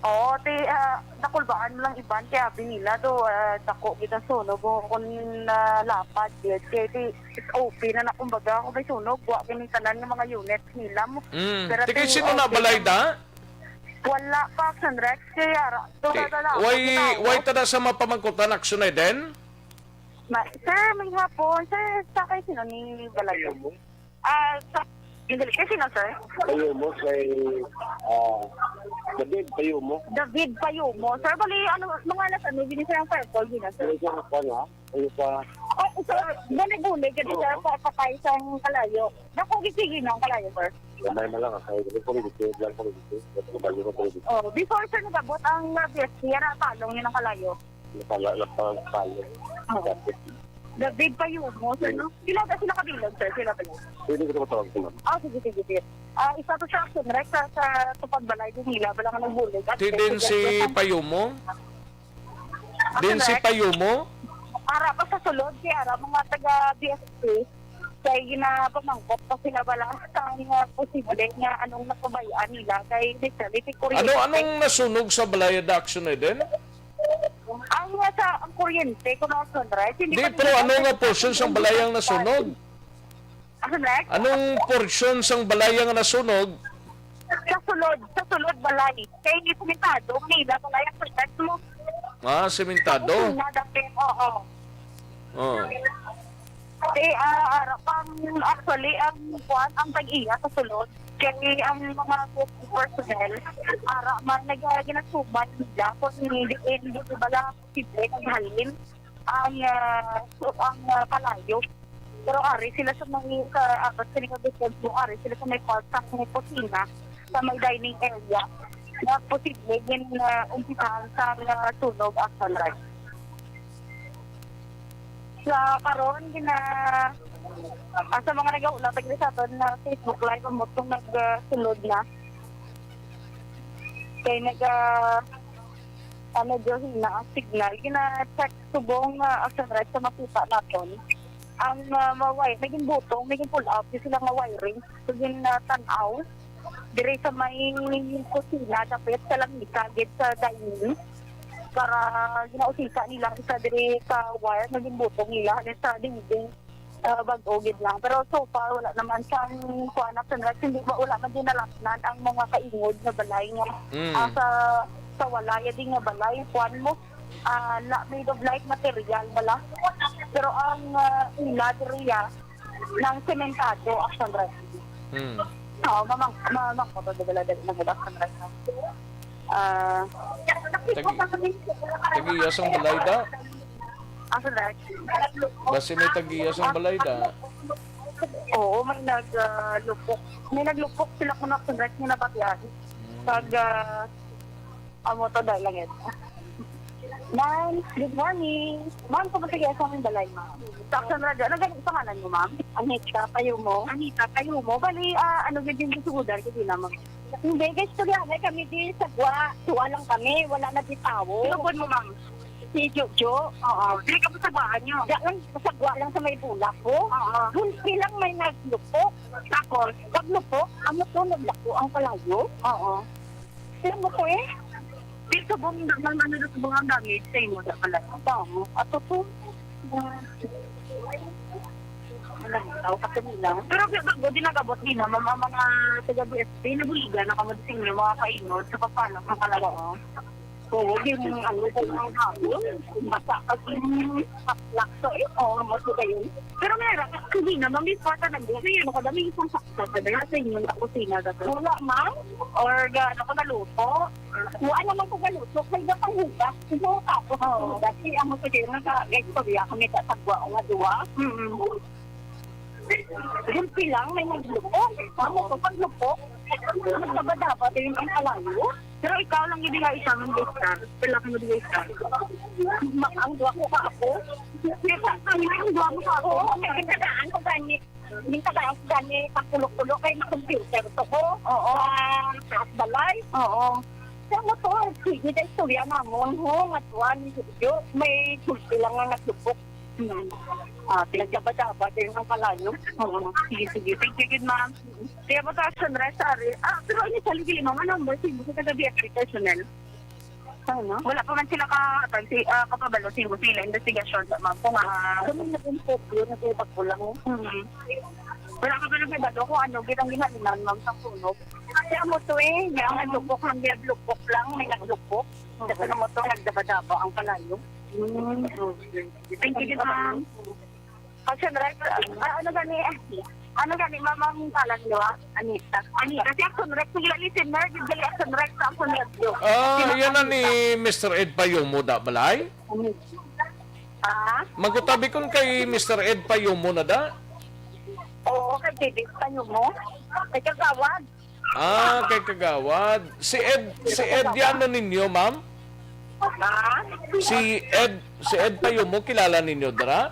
Oo, ti, ah, nakulbaan mo lang iban kay abi nila do, ah, dako gid ang sunog o kung, ah, lapad gid. Kay ti S O P na na, kumbaga, kung may sunog, wa kini tanan nga mga units nila mo. Mm. Pero Ti kay ti sino na okay balay naman. da? Wala pa, Action Rex. Kaya ra, Eh, wala na ako, why, ginawa. why tada sa mapamangkutan, Action Eden? Ma-, sir, may hapon. Sir, sa kay sino ni Balayo? Ah, sa, hindi, kay sino, sir? Payumo, kay, ah, David Payumo. David Payumo. Sir, bali, ano, mga alas ano, gini, sir, ang fire call, gini, sir? Ano siya, ano, ha? Ano pa? Oh, sir, gani-guni, gani, sir, Oo. pa-, patay sa kalayo. Naku, gisigi na ang kalayo, sir. Gamay man lang, ah, kay, ano po, dito, lang po, dito. Ito, bali mo po, dito. Oh, before, sir, nag-abot ang, uh, B S P, yara, talong yun ang kalayo. Napala-, napapalo. Oo. David Payumo, sir, no? Sila, sila kabilang, sir. Sila pala. Pwede ko matawag si ma'am. Ah, sige, sige, sige. Ah, isa to siya, sir, direct sa, sa tupad balay din nila, wala nga nagbulig. At Ti din si Payumo? Din si Payumo? Ara pa sa sulod, kay ara mga taga D S P, kay ginapamangkot pa sila bala sang, ah, posible nga anong napabayaan nila kay literally si kuryente. Ano, anong nasunog sa balay da, Action Eden? Ang nga sa, ang kuryente, kung ako, right? Hindi Di, pa pero nila ano nga nabalitaan. portion sang balay ang nasunog? Ano, right? Anong portion sang balay ang nasunog? Sa sulod, sa sulod balay. Kay hindi simentado, nila balay ang protect mo. Ah, sementado? Nadapit, oo. Oh. Kay, ah, ara pang, actually, ang kuan, ang tag-iya sa sulod, kay ang mga safety personnel, ara man, nag-, ginasuman nila kung hindi, hindi bala posible naghalin ang, ah, so, ang, ah, kalayo. Pero ari sila sa may, sa atas sila nga defense mo, ari sila sa may part sa may kusina, sa may dining area, na posible gin, ah, umpisahan sa, ah, sunog, Action Red. Sa karon, gina, ah, sa mga nagahulat, tagli sa aton na Facebook Live, ang motong nagsulod na. Kay nag, ah, ah, medyo hina ang signal. Gina-check subong, ah, Action Red sa makita naton. Ang, ah, maway, naging butong, naging pull out, yung sila nga wiring. So, gin, ah, tan-aw. Diri sa may kusina, dapit sa lamisa, gid sa dining. Para ginausisa nila isa diri sa wire, naging butong nila, halin sa dingding, ah, bag-o gid lang. Pero so far, wala naman siyang kuan, Action Red. Hindi ba, wala man din nalapnan ang mga kaingod nga balay nga, Mm. ah, sa, sa walay, di nga balay, kuan mo, ah, la, made of light material bala. Pero ang, ah, ila diri, ah, nang sementado, Action Red. Hmm. Oo, mamang, mamang ko to, dala, dala, nag-Action Red. Ah, Tagi-, tag-iya sang balay da? Action Red. Basi may tag-iya sang balay da? Oo, may nag, ah, lupok. May naglupok sila kung Action Red nga nabatian. Pag, ah, amo to, dahil lang yan. Ma'am, good morning. Ma'am, kumusta kayo sa aming balay, ma'am? Sa Action Red, ano gani pangalan mo, ma'am? Anita Payumo. Anita Payumo. Bali, ah, ano gid yung sugudan ko din, ma'am? Hindi, guys, tuloy kami di sa Gwa. Tuwa lang kami. Wala na di tawo. Sino po mo, ma'am? Si Jojo. Oo. Dili ka po sa Gwaan nyo? Diyan lang, sa Gwa lang sa may bulak ko. Oo. Gulpi lang may naglupok. Tapos? Paglupok, ano to, naglako ang kalayo. Oo. Sino mo ko eh? Di subong, nang ano na subong ang damage sa imo, da pala. Tama. Ato po. Ano, tao ka nila. Pero kaya bago din nag-abot din na, ma'am, ang mga taga-B S P, nabuligan na kamo sa inyo, mga kainod, sa papanok ng kalayo. Oo, di mo ano sa mga hapon. Basta pag yung paplak sa iyo, oo, mas kayo. Pero meron, kasi na, ma'am, before ka nag-, may ano ka ba, may isang saksa ka ba sa inyo sa kusina ka to? Wala, ma'am. Or ga-, ano ka, naluto? Wala naman ko galuto, kaya ga panghugas. Ito, tapos ang hugas, eh, ang gusto kayo, nag-, istorya kami sa sagwa o nga duwa. Mm-mm. Gulpi lang, may naglupok. Amo ko, paglupok, nagdabadaba din ang kalayo. Pero ikaw lang gid nga isa ng gusto. Pila ka mo di gusto? Ma-, ang duwa ko ka ako. Ang, ang duwa mo ka ako. Oo, may ginagaan ko gani. Yung tagaan ko gani, pagpulok-pulok, kay ma-computer to ko. Oo. Sa taas balay. Oo. Sa motor, sige, sa istorya namon, ho, nga tuwan, yo, may gulpi lang nga naglupok. Hmm. Ah, pinagdabadaba din ang kalayo. Oo. Sige, sige. Thank you, good, ma'am. Kaya mo taas sa rest, ari. Ah, pero ano sa ligili, ma'am? Ano ang boy? Sige, sa taga-B F P personnel. Ano? Wala pa man sila ka, si, ah, kapabalo, sige, sila, investigasyon sa, ma'am. Kung, ah, kami nag-interview, nag-ibag ko lang. Hmm. Wala ka ba nag-ibag kung ano, gitang ginalinan, ma'am, sa sunog? Kaya mo to eh, yung naglupok, ang naglupok lang, may naglupok. Kasi mo to, nagdabadaba ang kalayo. Hmm. Thank you, ma'am. Action Rex, ah, ano gani, ano gani, ma'am, ang pangalan niyo, ah? Anita. Anita, si Action Rex, sige, listener, gid gali Action Rex, sa Action Radio. Ah, yan na ni Mister Ed Payumo da, balay? Ah? Magkutabi kon kay Mister Ed Payumo na da? Oo, kay David Payumo. Kay Kagawad. Ah, kay Kagawad. Si Ed, si Ed yan na ninyo, ma'am? Ah? Si Ed, si Ed Payumo, kilala ninyo dira?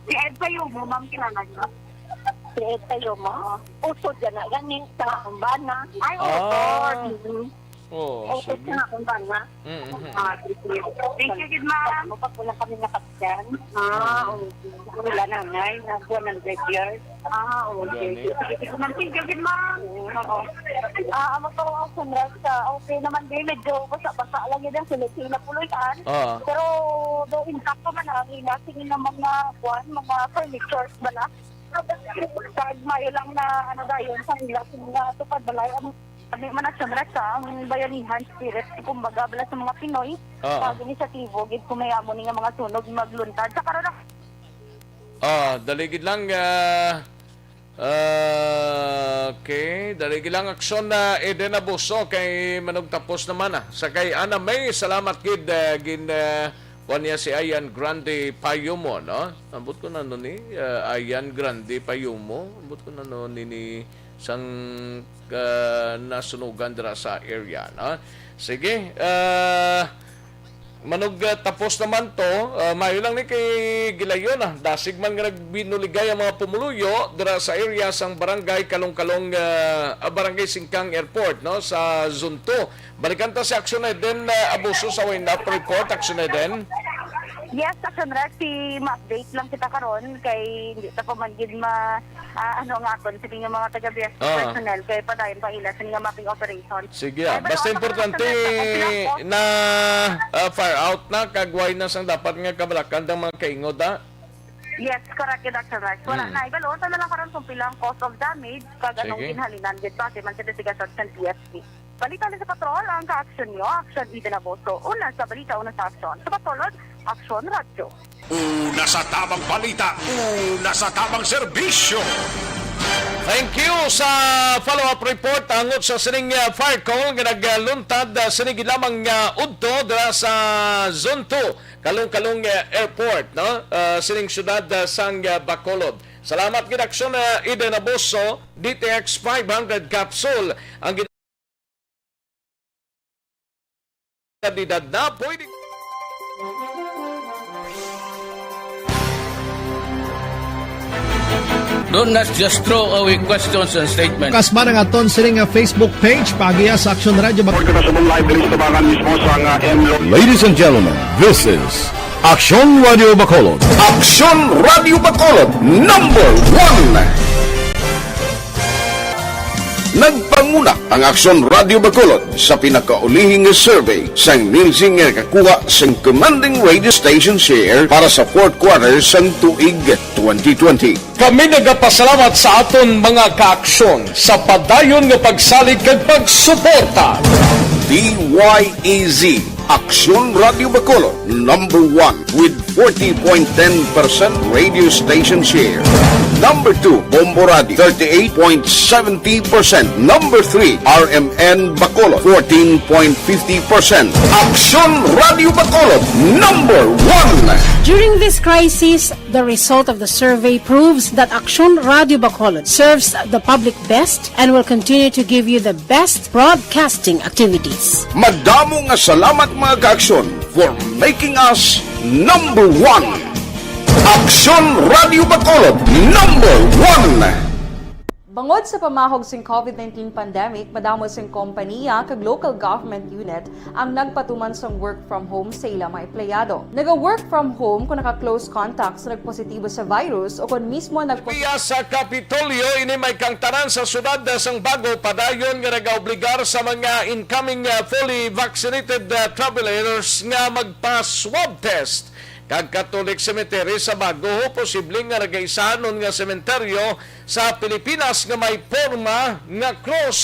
Si Ed Payomo, ma'am, kilala niyo? Si Ed Payomo, usod yan na gani sa Umbana. Ay, oo. Ah. Mm. Oh, Usod sige. Sa Umbana. Mm-hmm. Ah, thank you. Thank you, good ma'am. Ano pa po lang kami nakapagyan? Ah, okay. Wala na, ngay, na one hundred years. Ah, okay. Gani. Sige, sige, ma'am. Thank you, good ma'am. Oo. Ah, amo to, Conrad, sa okay naman din, medyo basa-basa lang yun ang sinuti na pulutan. Ah. Pero, do intact pa man ang ila, sige nga mga, kuwan, mga furnitures bala. Pag mayo lang na, ano dayon, sa ila, sige nga, tupad balay, ang, ano man ang sunrat sa ang bayanihan spirit, kumbaga, bala sa mga Pinoy, Ah. Pag inisyatibo, gid, kung may amo ni nga mga sunog, magluntad. Sa karon, Ah, dali gid lang, ah, ah, okay, dali gid lang aksyon na Eden Abuso kay manugtapos naman na. Sa kay Ana May, salamat gid, ah, gin, ah, kuwan niya si Ayan Grande Payumo, no? Ambot ko na no ni, ah, Ayan Grande Payumo. Ambot ko na no ni, ni sang, ah, nasunugan dira sa area, no? Sige, ah, Manog, ah, tapos naman to, ah, maayo lang ni kay gilayon, ah. Dasig man nga nagbinuligay ang mga pumuluyo dira sa area sang barangay Kalong-Kalong, ah, ah, Barangay Singkang Airport, no, sa Zone two. Balikan ta si Action Eden, ah, Abuso sa Windap Report, Action Eden. Yes, Action Red, si ma-update lang kita karon kay hindi ta pa man gid ma-, ah, ano nga aton, sige nga mga taga-B S P Ah. personnel kay padayon pa ila sa nga mapping operation. Sige, ah. Ay, pero Basta ang importante mga customer sa Opilang po. na, ah, fire out na, kag way na sang dapat nga kabalakan ang mga kaingod, ah. Yes, correct, Doctor Rice. Wala Mm. na. Ibalo, unta na lang karon kung pila ang cause of damage, kag anong Sige. ginhalinan gid, base man sa investigasyon sa P F P. Balita sa Patrol, ang ka-action nyo, Action Eden Abuso. Una sa balita, una sa aksyon. Sa Patrol, Action Radyo. Una sa tabang balita, una sa tabang serbisyo. Thank you sa follow-up report angot sa sining, uh, fire call nga nagluntad, uh, sining lamang, uh, udto dira sa Zone two, Kalong-Kalong, uh, Airport, no? Uh, sining syudad, uh, sang, uh, Bacolod. Salamat gid, Action, uh, Eden Abuso, D T X five hundred capsule ang kandidat na pwede. Don't not just throw away questions and statements. Kasman ang aton sining nga Facebook page, paagiha sa Action Radio Bac- Report kita sa live diri sa Tabangan mismo sa nga M Lo- Ladies and gentlemen, this is Action Radio Bacolod. Action Radio Bacolod, number one. Nagpanguna ang Aksyon Radio Bacolod sa pinakaulihi nga survey sang Nielsen nga nakakuha sang commanding radio station share para sa fourth quarter sang tuig twenty twenty. Kami nagapasalamat sa aton mga kaaksyon sa padayon nga pagsalig kag pagsuporta. D Y E Z, Aksyon Radio Bacolod, number one with forty point ten percent radio station share. Number two, Bombo Radio, thirty-eight point seventy percent. Number three, R M N Bacolod, fourteen point fifty percent. Aksyon Radio Bacolod, number one. During this crisis, the result of the survey proves that Aksyon Radio Bacolod serves the public best and will continue to give you the best broadcasting activities. Madamo nga salamat, mga kaaksyon, for making us number one. Aksyon Radio Bacolod, number one. Bangod sa pamahog sing covid nineteen pandemic, madamo sing kompaniya kag local government unit ang nagpatuman sang work from home sa ila mga empleyado. Naga-work from home kung naka-close contact sa nagpositibo sa virus o kon mismo nagpos- Kopya sa Kapitolyo, ini may kangtanan sa siyudad sang Bago padayon nga nagaobligar sa mga incoming, uh, fully vaccinated, uh, travelers nga magpa-swab test. Kag Catholic Cemetery sa Bago, posible nga nagaisanon nga sementeryo sa Pilipinas nga may porma nga krus.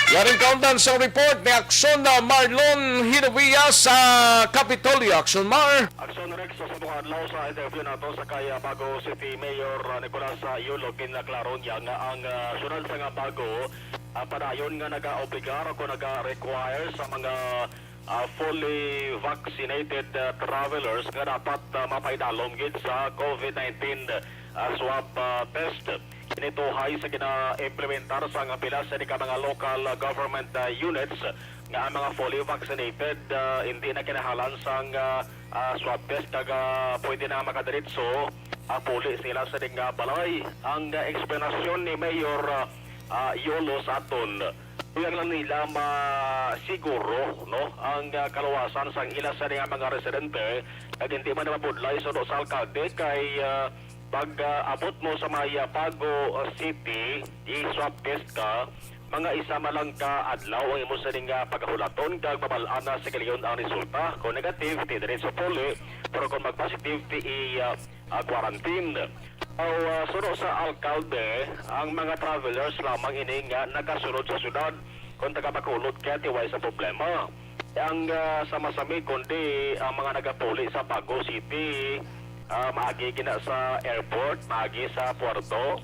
Yaring kaundan sang report ni Aksyon na Marlon Hinovia sa Kapitolyo. Aksyon, Mar. Aksyon, Rex, sa mga adlaw sa interview nato sa kay, ah, Bago City Mayor, ah, Nicolas, ah, Yulo, ginaklaro niya nga ang, ah, syudad sa nga Bago, ah, padayon nga nagaobligar o naga-require sa mga ah, fully vaccinated, ah, travelers nga dapat, ah, mapaidalom gid sa covid nineteen, ah, swab, ah, test. Ini tuhay sa gina-implementar sang pila sini ka mga local, ah, government, ah, units nga ang mga fully vaccinated, ah, hindi na kinahanglan sang, ah, ah, swab test kag, ah, pwede na makadiretso, ah, puli sila sa ilang, ah, balay. Ang, ah, eksplanasyon ni Mayor, ah, ah, Yolo sa aton, kuyang lang nila masiguro, no, ang, ah, kaluwasan sang ila sa mga residente, kag hindi man mabudlay suno sa alkalde kay, ah, pag, ah, abot mo sa may, ah, Bago, ah, City, i-swab test ka, mga isa man lang ka adlaw ang imo sining, ah, pagahulaton kag mabal-an na sa gilayon ang resulta. Kung negative, di diretso puli, pero kung mag-positive, di i, ah, ah, quarantine. Aw, ah, suno sa alkalde, ang mga travelers lamang ini nga nagasulod sa syudad kung taga Bacolod kaya tiway sa problema. Ang, ah, sa masami, kundi ang mga nagapuli sa Bago City, ah, maagi gina sa airport, maagi sa puerto,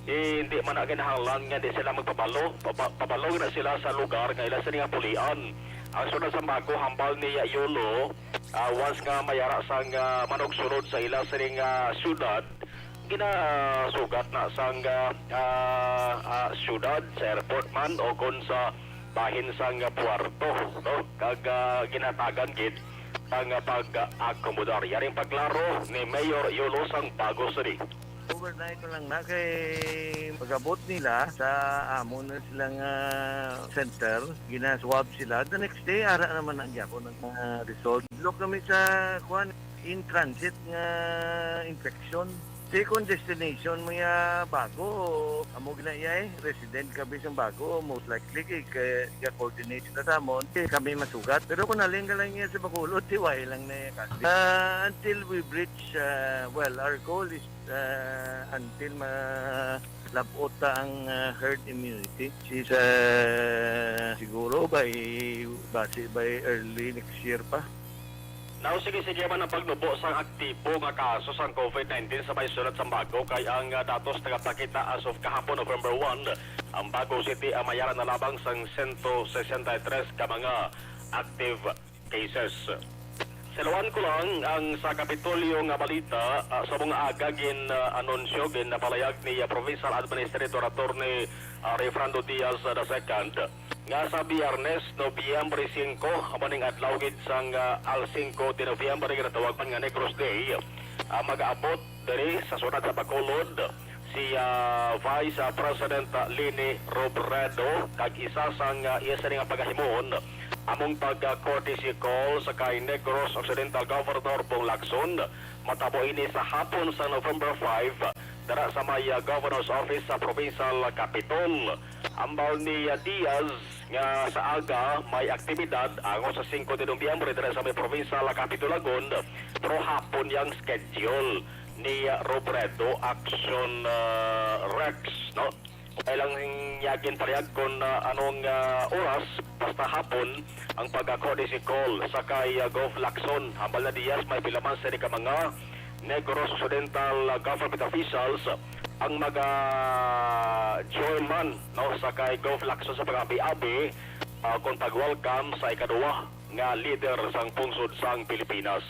eh, hindi man na kinahanglan nga di sila magpabalo. Paba-, pabalo na sila sa lugar nga ila sila nga pulian. Ang sunod sa Bago, hambal ni Yolo, ah, once nga mayara sang, ah, manugsulod sa ila sining, ah, syudad, ginasugat na sang, ah, ah, ah, syudad, sa airport man o kon sa bahin sang, ah, puerto, no? Kag, ah, ginatagan gid ang, ah, pag-akomodar. Yaring pagklaro ni Mayor Yolo sang Bago City. Overnight na lang na kay pag-abot nila sa amo na silang, ah, center, gina-swab sila. The next day, ara naman ang gyapon ang, ah, result. Look kami sa, kuan, in transit nga infection. Second destination mo ya Bago, amo gina iya eh, resident ka bisang Bago, most likely kay, kay coordinate na sa amon, kay kami masugat. Pero kung halin ka lang iya sa Bacolod, tiway lang na iya kasi. Ah, until we reach, ah, well, our goal is, ah, until ma-, labot ta ang, ah, herd immunity. Is, ah, siguro by, base by early next year pa. Now, sige-sige man ang pagnubo sang aktibo nga kaso sang COVID nineteen sa may syudad sang Bago, kay ang, ah, datos nagapakita as of kahapon, November one, ang Bago City ang mayara na labang sang sento sesenta y tres ka mga active cases. Siluan ko lang ang sa Kapitolyo nga balita, ah, sa mga aga gin, ah, anunsyo, gin napalayag ni, ah, Provincial Administrator Attorney, ah, Refrando Diaz, ah, the second, nga sa Biyernes, Nobyembre singko, amo ning adlaw gid sang, ah, Al Cinco de Noviembre, ginatawag man nga Negros Day, ah, mag-abot diri sa syudad sa Bacolod si, ah, Vice, ah, President, ah, Leni Robredo, kag isa sang, ah, iya sini nga pagahimuon among pag, ah, courtesy call sa kay Negros Occidental Governor Bong Lacson. Matabo ini sa hapon sa November five, dara sa may, ah, Governor's Office sa Provincial Capitol. Ambal ni, ah, Diaz nga sa aga may aktibidad angot sa singko de Nobyembre dira sa may Provincial Capitol Lagon, pero hapon yang schedule ni, ah, Robredo Action, ah, Rex, no? Kailang niya ginpahayag kung, ah, anong, ah, oras, basta hapon, ang pag-courtesy call sa kay, ah, Gov Lacson. Hambal na Diaz, may pila man sini ka mga Negros Occidental, ah, government officials ang maga-join man, no, sa kay Gov Lacson sa pag-abi-abi, ah, kung pag-welcome sa ikaduwa nga leader sang pungsod sang Pilipinas.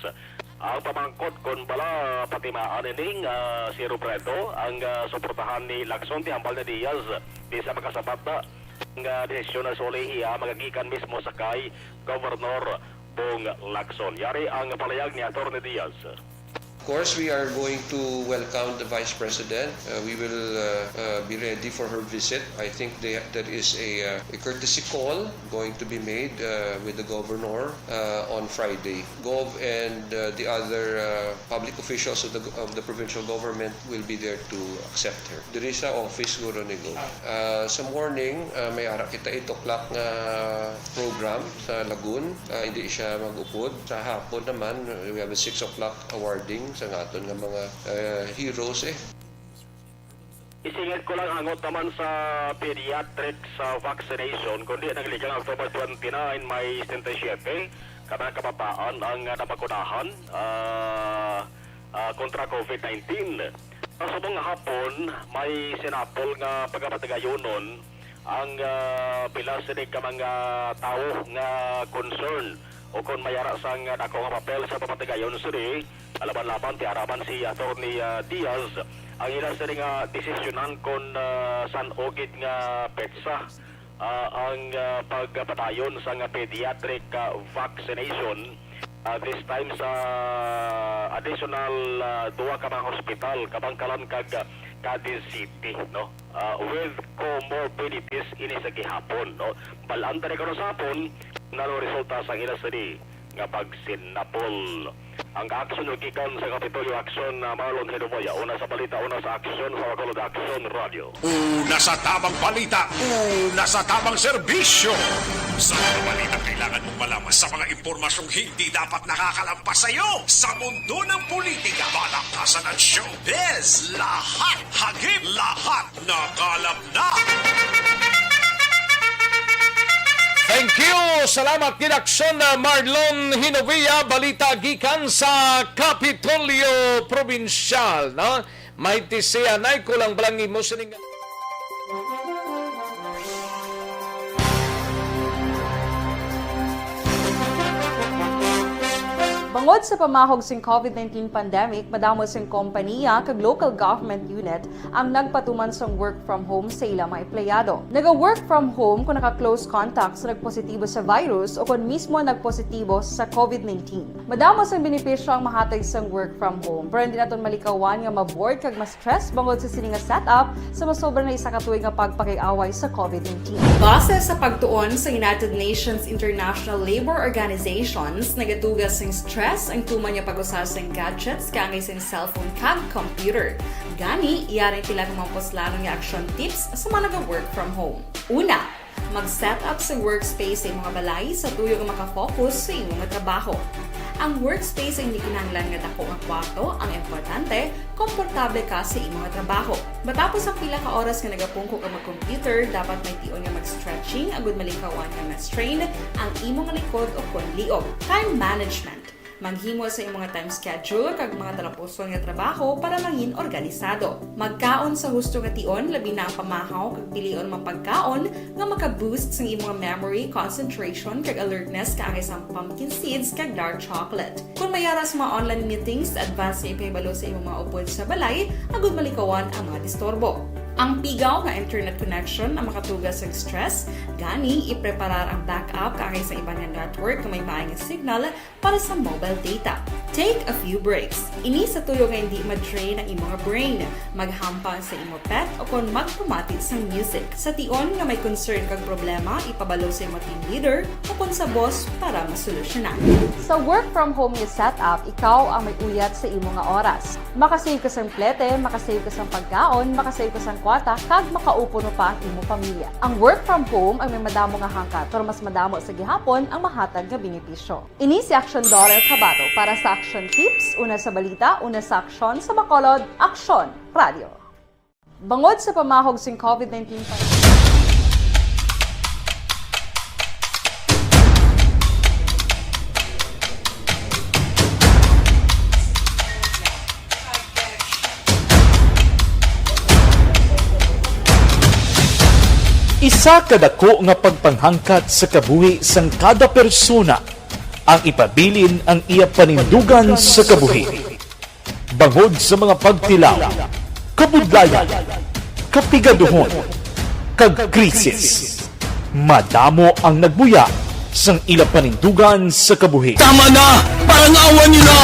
Ang pamangkot kon bala patimaan ini nga si Robredo ang, ah, suportahan ni Lacson, ti hambal ni Diaz, di sa makasabat na ang, ah, desisyon na sa ulihi, ah, magagikan mismo sa kay Governor Bong Lacson. Yari ang palayag ni Attorney Diaz. Of course, we are going to welcome the Vice President. Uh, we will, uh, uh, be ready for her visit. I think they, there is a, uh, a courtesy call going to be made, uh, with the governor, uh, on Friday. Gov and, uh, the other, uh, public officials of the, of the provincial government will be there to accept her. Diri sa office guro ni Gov. Uh, sa morning, uh, may ara kita eight o'clock nga program sa Lagun. Uh, hindi siya mag-upod. Sa hapon naman, uh, we have a six o'clock awarding sa aton nga mga, uh, heroes, eh. Isingit ko lang, angot naman sa pediatrics, ah, vaccination, kundi nagligang October twenty-nine, may setenta y siete ka mga kabataan ang, ah, nabakunahan, ah, ah, kontra COVID nineteen. Sa subong nga hapon, may sinapol nga pagapatigayonon ang, ah, pila sini ka mga tawo nga concern o kon may ara sang dako nga papel sa papatigayon sini Laban-laban, tiaraman si Attorney, ah, Diaz ang ila sini nga desisyonan kon, ah, san-o gid nga petsa, ah, ang, ah, pagpadayon sang pediatric, ah, vaccination, ah, this time sa additional, ah, duha ka mga hospital, Kabankalan kag, ah, Cadiz City, no? Ah, with comorbidities ini sa gihapon, no? Bal-an ta ni karon sa hapon, nano resulta sa ila sini nga pagsinapol. Ang aksyon gikan sa Kapitolyo Aksyon, ah, Marlon Hinuboya. Una sa balita, una sa aksyon sa Bacolod Aksyon Radio. Una sa tamang balita, una sa tamang serbisyo. Sa mga balita kailangan mong malaman, sa mga impormasyong hindi dapat nakakalampas sa iyo. Sa mundo ng politika, palakasan at showbiz, lahat hagip, lahat nakalap na. Thank you. Salamat gid, Aksyon, uh, Marlon Hinovia. Balita gikan sa Kapitolyo Probinsyal, no? May tisianay ko lang balang imo sining. Bangod sa pamahog sing COVID nineteen pandemic, madamo sing kompaniya kag local government unit ang nagpatuman sang work from home sa ila mga empleyado. Naga-work from home kung naka-close contact sa nagpositibo sa virus o kon mismo nagpositibo sa COVID nineteen. Madamo sang benepisyo ang mahatag sang work from home, pero hindi naton malikawan nga ma-bored kag ma-stress bangod sa sini nga setup sa masobra na isa ka tuig nga pagpakig-away sa COVID nineteen. Base sa pagtuon sa United Nations International Labor Organizations, nagatuga sing stress ang tuman nga pag-usa sing gadgets kaangay sing cellphone kag computer. Gani, yari pila ka mga puslanon nga action tips sa mga naga-work from home. Una, mag-set up sa workspace sa imong balay sa tuyo nga makafocus sa imong trabaho. Ang workspace ay hindi kinahanglan nga dako nga kwarto, ang importante, komportable ka sa imong trabaho. Matapos ang pila ka oras nga nagapungko ka mag-computer, dapat may tion nga mag-stretching agud malikawan nga ma-strain ang imong likod o kon liog. Time management. Maghimo sa imong time schedule kag mga talapuson nga trabaho para mangin organisado. Magkaon sa husto nga tion, labi na ang pamahaw, kag pilion ang mga pagkaon nga maka-boost sang imong memory, concentration, kag alertness, kaangay sang pumpkin seeds kag dark chocolate. Kon may ara sa mga online meetings, advance nga ipahibalo sa imong mga upod sa balay agud malikawan ang mga disturbo. Ang pigaw nga internet connection ang makatuga sang stress, gani ipreparar ang backup kaangay sa iban nga network nga may maay nga signal para sa mobile data. Take a few breaks. Ini sa tuyo nga hindi ma-drain ang imong brain. Maghampang sa imo pet o kon magpamati sang music. Sa tion nga may concern kag problema, ipabalo sa imo team leader o kon sa boss para masolusyonan. Sa work from home nga setup, ikaw ang may uyat sa imo nga oras. Makasave ka sang plete, makasave ka sang pagkaon, makasave ka sang kwarta, kag makaupo pa ang imo pamilya. Ang work from home ang may madamo nga hangkat, pero mas madamo sa gihapon ang mahatag nga benepisyo. Ini si Aksyon Dorel Cabato para sa Aksyon Tips, una sa balita, una sa aksyon, sa Bacolod, Aksyon Radio. Bangod sa pamahog sing COVID nineteen pandemic, isa ka dako nga pagpanghangkat sa kabuhi sang kada persona ang ipabilin ang iya panindugan sa kabuhi. Bangod sa mga pagtilaw, kabudlayan, kapigaduhon, kag krisis, madamo ang nagbuya sang ila panindugan sa kabuhi. Tama na! Parangawan niyo na!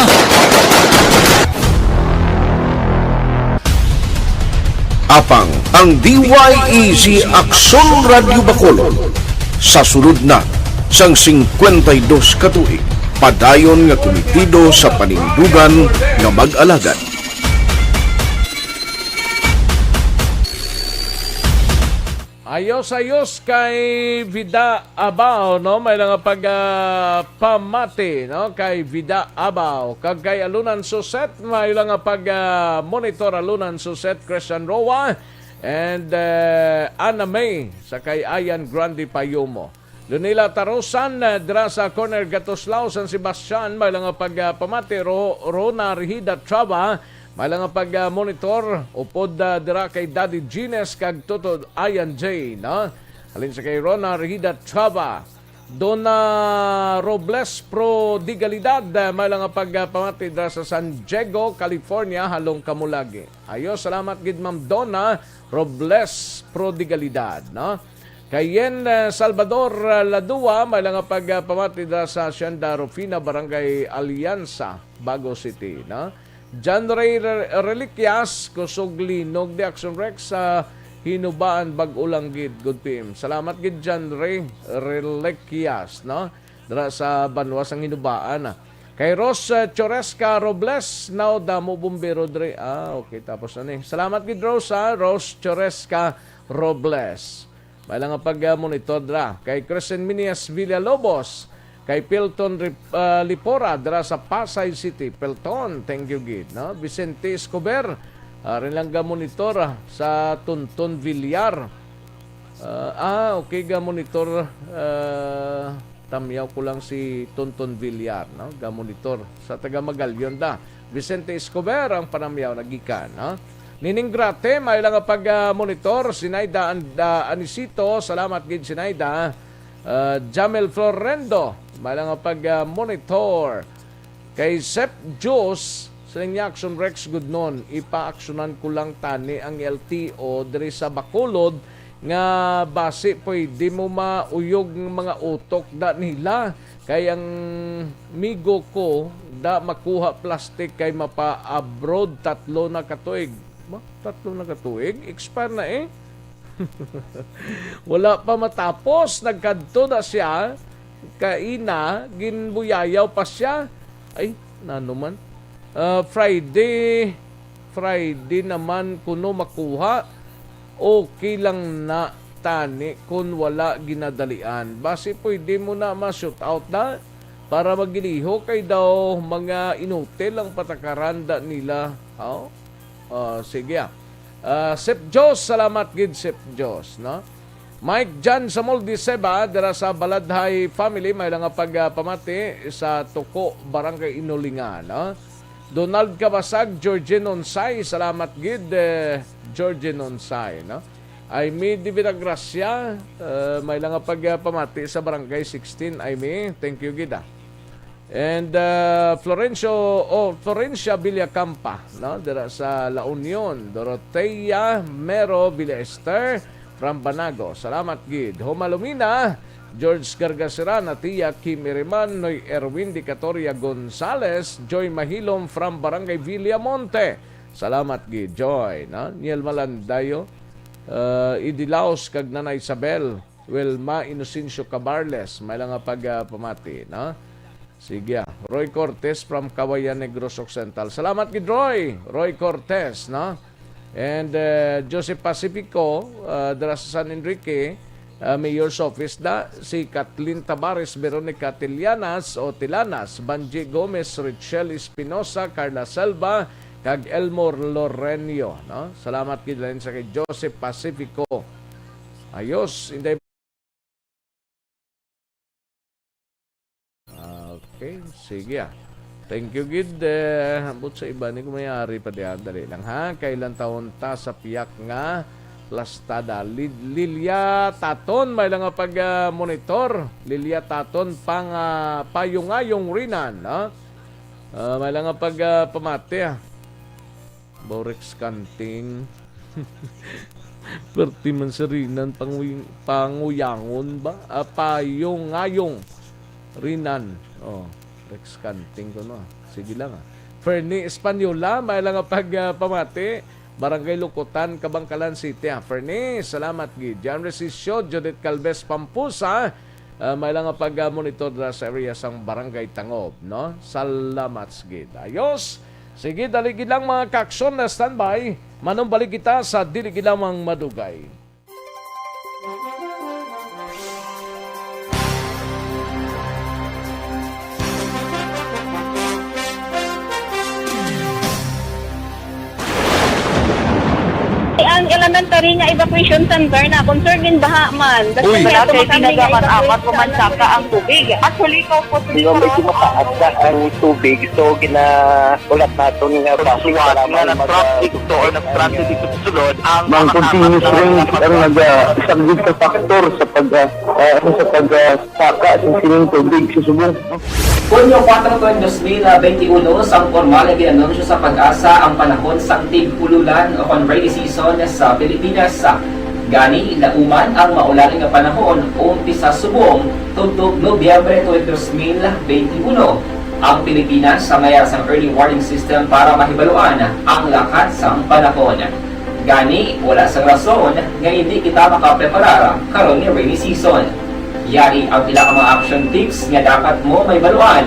Apang ang D Y E G Aksyon Radyo Bacolod sa sulod na sang singkwenta y dos ka tuig, padayon nga kumitido sa panindugan nga mag-alagad. Ayos, ayos kay Vida Abao, no? May lang nga pag, ah, pamati, no? Kay Vida Abao, kag kay Alunan Suset, may lang nga pag, ah, monitor Alunan Suset, Christian Roa, and, eh, Ana May, sa kay Ayan Grande Payumo. Lunila Tarusan, eh, dira sa corner Gatuslao, San Sebastian, may lang nga pag, ah, pamati, Ro-, Rona Rihida Traba, may lang nga pag, ah, monitor, upod, ah, dira kay Daddy Gines kag Toto Ayan J, no? Halin sa kay Rona Rihida Traba, Donna Robles Prodigalidad, eh, may lang nga pagpamati dira sa San Diego, California. Halong kamo lagi. Ayo, salamat gid, Ma'am Donna Robles Prodigalidad, no? Kay Yen, eh, Salvador, eh, Ladua, may lang nga pagpamati dira sa Hacienda Rufina, Barangay Alianza, Bago City, no? John Ray Re-, Reliquias, kusog linog di Action Rex sa Hinubaan, Bag-o lang gid, good P M. Salamat gid, John Ray Reliquias, no? Dira sa banwa sang Hinubaan, ah. Kay Rose, uh, Choresca Robles, now damo bumbero diri. Ah, okay, tapos na ni. Salamat gid, Rose, ha? Rose Choresca Robles. May lang nga pag, uh, monitor dira. Kay Crescent Minias Villalobos, kay Pilton Rip-, uh, Lipora dira sa Pasay City. Pilton, thank you gid, no? Vicente Escobar, uh, rin lang ga monitor, ah, sa Tonton Villar. Uh, ah, okay, ga monitor, uh, tamyaw ko lang si Tonton Villar, no? Ga monitor sa taga Magallon da. Vicente Escobar ang panamyaw nagikan, no? Nining Grate, may lang nga pag, ah, monitor. Sinaida and, ah, Anisito, salamat gid, Sinaida. Ah, Jamel Florendo, may lang nga pag, ah, monitor. Kay Sep Jos, siling niya, Action Rex, good noon. Ipa-actionan ko lang tani ang L T O diri sa Bacolod nga basi pwede mo mauyog nga mga utok da nila. Kay ang migo ko da makuha plastic kay mapa-abroad tatlo na ka tuig. Ma, tatlo na ka tuig? Expire na, eh. Wala pa matapos, nagkadto na siya. Kaina, ginbuyayaw pa siya. Ay, nano man. Ah, Friday, Friday naman kuno makuha. Okay lang na tani kun wala ginadalian. Basi pwede mo na ma-shoot out na para magiliho kay daw mga inutil ang patakaran da nila. Oh? Ah, sige, ah. Ah, Sep Jos, salamat gid, Sep Jos, no? Mike Jan Samol de Seba, dira sa Baladhay family, may lang nga pag, ah, pamati sa Tuko, Barangay Inulingan, no? Donald Kabasag, Georgine Onsay, salamat gid, eh, Georgine Onsay, no? Aimee de Vidagracia, eh, may lang nga pag, ah, pamati sa Barangay sixteen, Aimee, thank you gid, ah. And, uh, Florencio, oh, Florencia Villacampa, no? Dira sa La Union, Dorotea Mero Villaester from Banago. Salamat gid. Homalumina, George Gargasirana, Tia Kim Iriman, Noy Erwin Dicatoria Gonzales, Joy Mahilom from Barangay Villamonte. Salamat gid, Joy, no? Niel Malandayo, uh, Idilaos kag Nanay Isabel. Wilma Inocencio Cabarles, may lang nga pag, ah, pamati, no? Sige, ah. Roy Cortez from Kawayan, Negros Occidental. Salamat gid, Roy. Roy Cortez, no? And, eh, Joseph Pacifico, ah, dira sa San Enrique, ah, Mayor's Office da, si Kathleen Tabares, Veronica Tillanas o Tilanas, Banji Gomez, Richelle Espinosa, Carla Selva, kag Elmore Lorenio, no? Salamat gid lang sa kay Joseph Pacifico. Ayos, inday. Okay, sige, ah. Thank you gid, eh, ambot sa iba ni kung may ari pa diyan, dali lang, ha. Kailan taon ta sa piyak nga plastada? Lil-, Lilia Taton, may lang nga pag, ah, monitor. Lilia Taton, pang, ah, payungayong rinan, no? Ah, may lang nga pag, ah, pamati, ah. Borex Kanting. Perti man si Rinan, panguy-, panguyangon ba? Ah, payong-ngayong. Rinan. Oh, Rex Kanting ko, no? Sige lang, ah. Fernie Española, may lang nga pag, ah, pamati. Barangay Lukutan, Kabangkalan City, ah. Fernie, salamat gid. Jan Resisio, Judith Calves Pampusa, ah, may lang nga pag, ah, monitor dira sa area sang Barangay Tangob, no? Salamat gid. Ayos. Sige, dali gid lang, mga kakson, na standby. Manumbalik kita sa dili gid lamang madugay. Ang elementary nga evacuation center na concerned din baha man. Uy. Wala kay tinaga man apat ko man saka ang tubig. Actually, ko po. Di ba, medyo mataas na ang tubig, so ginaulat naton nga basi para nga mag- nag-traffic to or nag-traffic dito sa sulod ang mga continuous rain ang nag-, ah, isang big factor sa pag, ah, ah, ano, sa pag, ah, saka sa sining tubig sa subong. Hunyo kuwatro, dos mil benti uno, sang pormal nga gin-anunsyo sa PAGASA ang panahon sang tig-ululan o kon rainy season sa Pilipinas. Gani, lauman ang maulan nga panahon umpisa subong tubtob Nobyembre tuig dos mil benti uno. Ang Pilipinas sa mayar sang early warning system para mahibaluan ang lakat sang panahon. Gani, wala sang rason nga indi kita makapreparar karon nga rainy season. Yari ang pila ka mga action tips nga dapat mo mahibaluan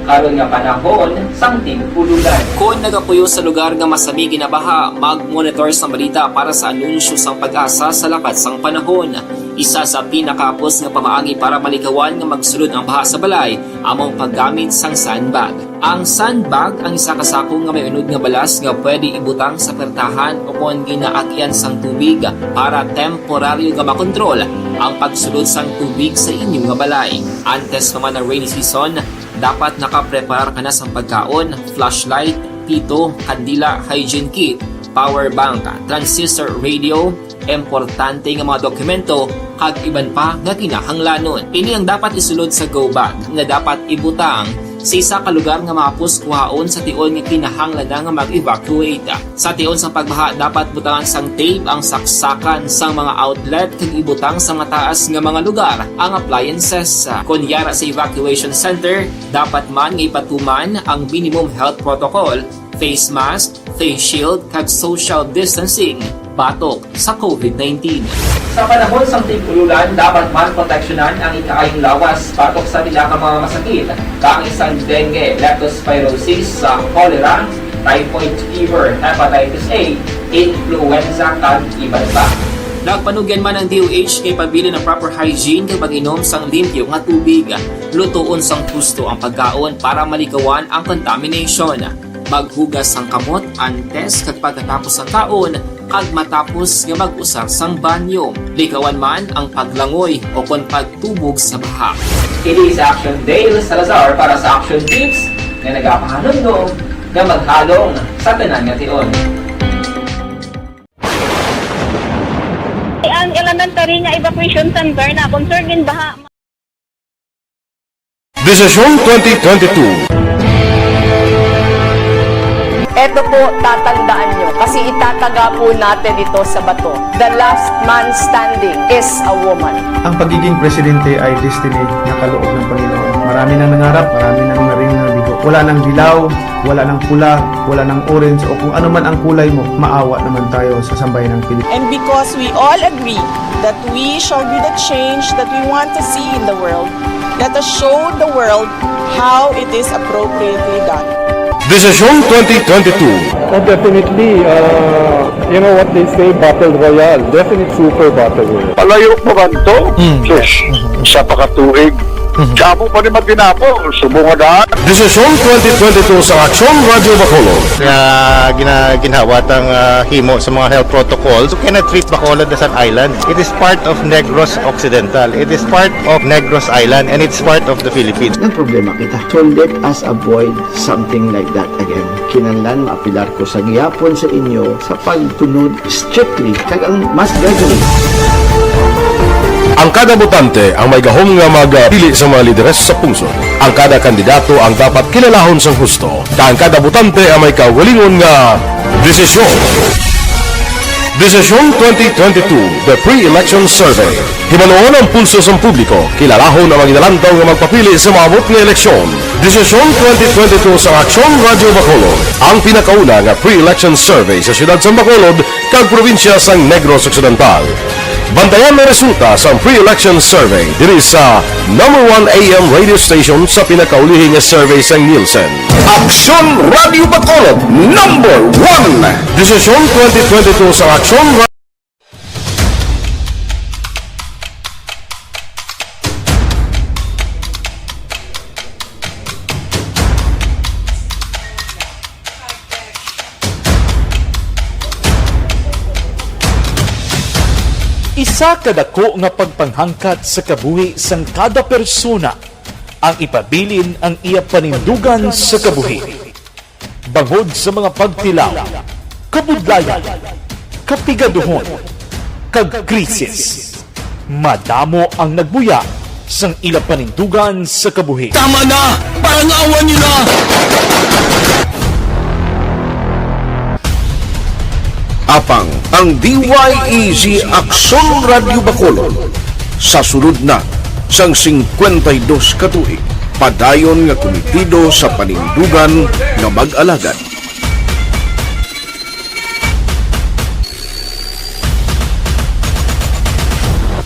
karon nga panahon sang tig-ululan. Kon nagapuyo sa lugar nga masami ginabaha, mag-monitor sang balita para sa anunsyo sang PAGASA sa lakat sang panahon. Isa sa pinakahapos nga pamaagi para malikawan nga magsulod ang baha sa balay amo ang paggamit sang sandbag. Ang sandbag ang isa ka sako nga may unod nga balas nga pwede ibutang sa pertahan o kon ginaagyan sang tubig para temporaryo nga makontrol ang pagsulod sang tubig sa inyo nga balay. Antes pa man ang rainy season, dapat nakapreparar ka na sang pagkaon, flashlight, pito, kandila, hygiene kit, power bank, transistor radio, importante nga mga dokumento, kag iban pa nga kinahanglanon. Ini ang dapat isulod sa go bag nga dapat ibutang sa isa ka lugar nga mahapos kuhaon sa tion nga kinahanglan na nga mag-evacuate. Sa tion sang pagbaha, dapat butangan sang tape ang saksakan sang mga outlet kag ibutang sa mataas nga mga lugar ang appliances. Kon yara sa evacuation center, dapat man nga ipatuman ang minimum health protocol, face mask, face shield, kag social distancing batok sa covid nineteen. Sa panahon sang tig-ululan, dapat man proteksyonan ang ikaayong lawas batok sa pila ka mga masakit, kaangay sang dengue, leptospirosis, sa cholera, typhoid fever, hepatitis A, influenza, kag iban pa. Nagpanugyan man ang D O H kay pabilin ang proper hygiene kag pag-inom sang limpyo nga tubig. Lutoon sang husto ang pagkaon para malikawan ang contamination. Maghugas sang kamot antes kag pagkatapos sang kaon, kag matapos nga mag-usar sang banyo. Likawan man ang paglangoy o kon pagtubog sa baha. Kini si Action Dale Salazar para sa Action Tips nga nagapahanumdom nga maghalong sa tanan nga tion. Ang elementary nga evacuation center na concerned din baha. Desisyon twenty twenty-two. Eto po, tatandaan nyo, kasi itataga po natin ito sa bato. The last man standing is a woman. Ang pagiging presidente ay destiny na kaloob ng Panginoon. Marami nang nangarap, marami nang naring nabigo. Wala nang dilaw, wala nang pula, wala nang orange, o kung ano man ang kulay mo, maawa naman tayo sa sambayanang Pilipino. And because we all agree that we shall be the change that we want to see in the world, let us show the world how it is appropriately done. Desisyon twenty twenty-two. Oh, definitely. Uh, you know what they say, battle royale. Definitely super battle royale. Palayo pa man to? Mm. Sus, isa pa ka tuig. Mhm. Kamo pa ni maginapo, subong nga daan. Desisyon twenty twenty-two sa Aksyon Radyo Bacolod. Nga gina-, ginhawa tang, ah, himo sa mga health protocols. You cannot treat Bacolod as an island. It is part of Negros Occidental. It is part of Negros Island, and it's part of the Philippines. Nagproblema kita. So let us avoid something like that again. Kinahanglan maapelar ko sa gihapon sa inyo sa pagtunod strictly kag ang mas gathering. Ang kada botante ang may gahom nga magpili sa mga lideres sa pungsod. Ang kada kandidato ang dapat kilalahon sang husto, kag ang kada botante ang may kaugalingon nga desisyon. Desisyon twenty twenty-two, The Pre-Election Survey. Hibaluon ang pulso sang publiko, kilalahon ang mga ginalantaw nga magpapili sa maabot nga eleksyon. Desisyon twenty twenty-two sa Aksyon Radyo Bacolod, ang pinakauna nga pre-election survey sa siyudad sang Bacolod kag probinsya sang Negros Occidental. Bantayan ang resulta sang pre-election survey diri sa number one A M radio station sa pinakaulihi nga survey sang Nielsen. Aksyon Radyo Bacolod, number one. Desisyon twenty twenty-two sa Aksyon Ra- Isa ka dako nga pagpanghangkat sa kabuhi sang kada persona ang ipabilin ang iya panindugan sa kabuhi. Bangod sa mga pagtilaw, kabudlayan, kapigaduhon, kag krisis, madamo ang nagbuya sang ila panindugan sa kabuhi. Tama na! Parang awan niyo na! Apang ang D Y E Z Aksyon Radyo Bacolod sa sulod na sang singkwenta y dos ka tuig, padayon nga kumitido sa panindugan nga mag-alagad.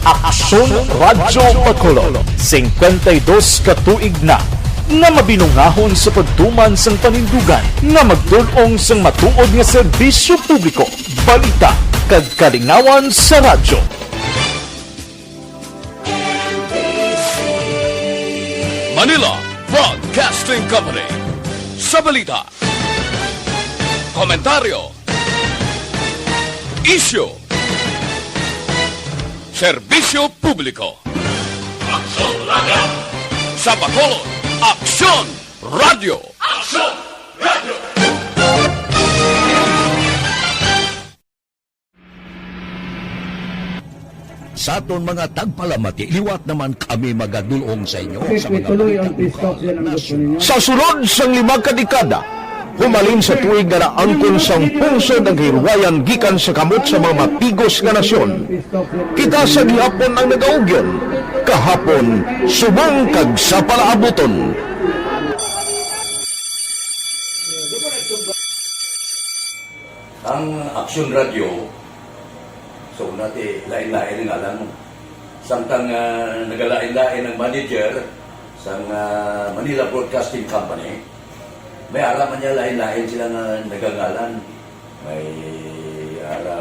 Aksyon Radyo Bacolod, singkwenta y dos ka tuig na nga mabinungahon sa pagtuman sang panindugan nga magdul-ong sang matuod nga serbisyo publiko, balita, kag kalingawan sa radyo. Manila Broadcasting Company. Sa balita, komentaryo, isyu, serbisyo publiko. Aksyon Radyo. Sa Bacolod, Aksyon Radyo. Aksyon Radyo. Sa aton mga tagpalamati, liwat naman kami magadulong sa inyo sa mga balita lokal, nasyonal. Sa sulod sang lima ka dekada, humalin sa tuig nga naangkon sang pungsod ang kahilwayan gikan sa kamot sa mga matigos nga nasyon. Kita sa gihapon ang nagaugyon, kahapon, subong kag sa palaabuton. Ang Aksyon Radyo, so, una ti, lain-lain ang ngalan mo. Samtang, ah, nagalain-lain ang manager sang, ah, Manila Broadcasting Company, may ara man niya lain-lain sila nga nagangalan. May ara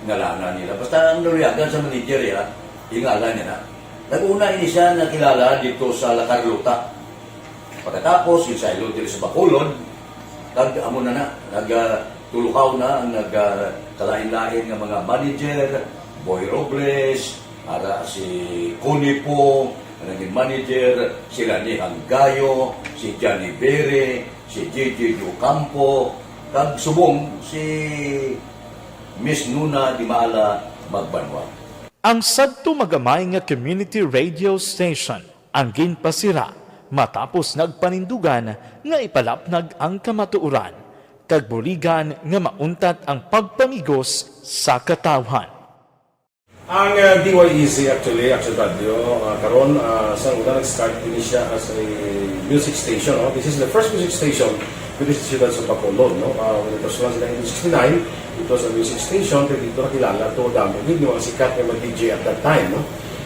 ngalanan nila. Basta ang naluyagan sa manager, ya, ingalan niya na. Nag-una ini siya nakilala dito sa La Carlota. Pagkatapos, yung saylo diri sa Bacolod, kag amo na na, nag, ah, tuluhaw na ang nag, ah, kalain-lain nga mga manager, Boy Robles, ara si Connie Pong, ang naging manager, si Rani Hanggayo, si Johnny Bere, si J J Ocampo, kag subong si Miss Nuna Dimala Magbanwa. Ang sadto magamay nga community radio station ang ginpasira matapos nagpanindugan nga ipalapnag ang kamatuoran kag buligan nga mauntat ang pagpamigos sa katawhan. Ang, uh, D Y E Z, actually, Action Radio, uh, karon, uh, sa una nag-start din siya as a music station, no? This is the first music station within the Siyudad sa Bacolod, no? Uh, when it was launched in nineteen sixty-nine, it was a music station, pero dito nakilala to, damo gid yung mga sikat nga mga D J at that time, no?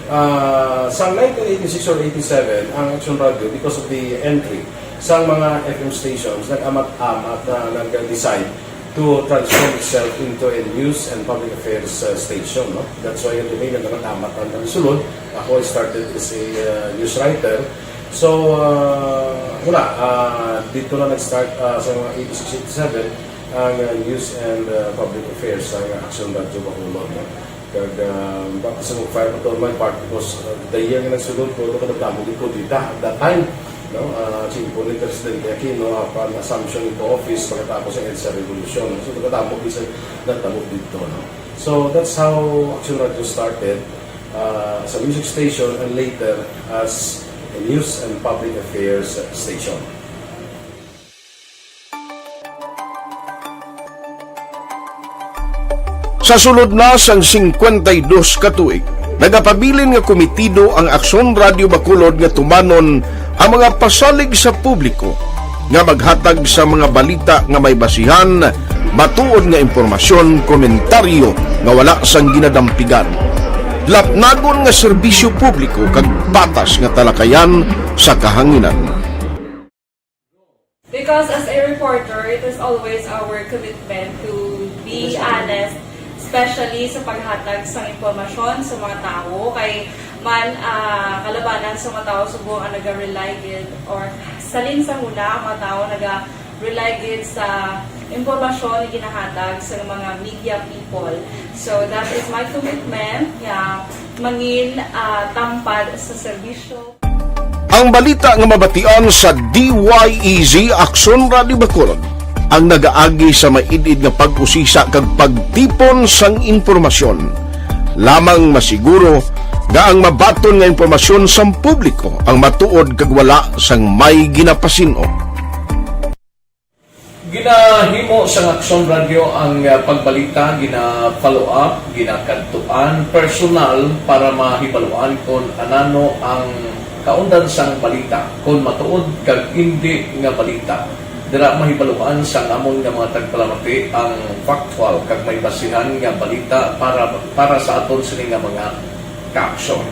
Ah, sa nineteen eighty-six or eighty-seven, ang Action Radio, because of the entry sa mga F M stations, nag-amat-amat na nag-decide to transform itself into a news and public affairs, uh, station, no? That's why yung domain na nag-amat ang sulod. Ako, I started as a, uh, news writer. So, uh, wala, uh, dito na nag-start, uh, sa mga eighty-six, eighty-seven, ang, uh, news and, uh, public affairs sa Action Radio Bacolod, no? Kag, ah, baka sa mag-fire pa to my part because, ah, the year nga nagsulod ko, ito ka nagdamo gid ko dita at that time, no? Ah, siyempre ni Presidente Aquino, upon assumption into office, pagkatapos ang EDSA Revolution. So, nagdamo gid sa nagdamo dito, no? So, that's how Action Radio started, ah, as a music station and later as a news and public affairs station. Sa sulod na sang singkwenta y dos ka tuig, nagapabilin nga kumitido ang Aksyon Radio Bacolod nga tumanon ang mga pasalig sa publiko nga maghatag sa mga balita nga may basihan, matuod nga impormasyon, komentaryo nga wala sang ginadampigan, lapnagon nga serbisyo publiko kag patas nga talakayan sa kahanginan. Because as a reporter, it is always our commitment to be honest, especially sa paghatag sa impormasyon sa mga tawo. Kay man, ah, kalabanan sa mga tawo subong ang naga-rely gid, or salin sa huna ang mga tawo naga-rely gid sa impormasyon nga ginahatag sa mga media people. So that is my commitment nga mangin ah, tampad sa serbisyo. Ang balita nga mabatian sa D Y E Z Aksyon Radyo Bacolod ang nagaagi sa maid-id nga pag-usisa kag pagtipon sang impormasyon. Lamang masiguro nga ang mabaton nga impormasyon sang publiko ang matuod kag wala sang may ginapasin-o. Ginahimo sang Aksyon Radyo ang ah, pagbalita, gina-follow up, ginakadtuan personal para mahibaluan kon anano ang kaundan sang balita, kon matuod kag indi nga balita. Dira mahibaluan sang amon nga mga tagpalamati ang factual kag may basihan nga balita para para sa aton sini nga mga kaaksyon.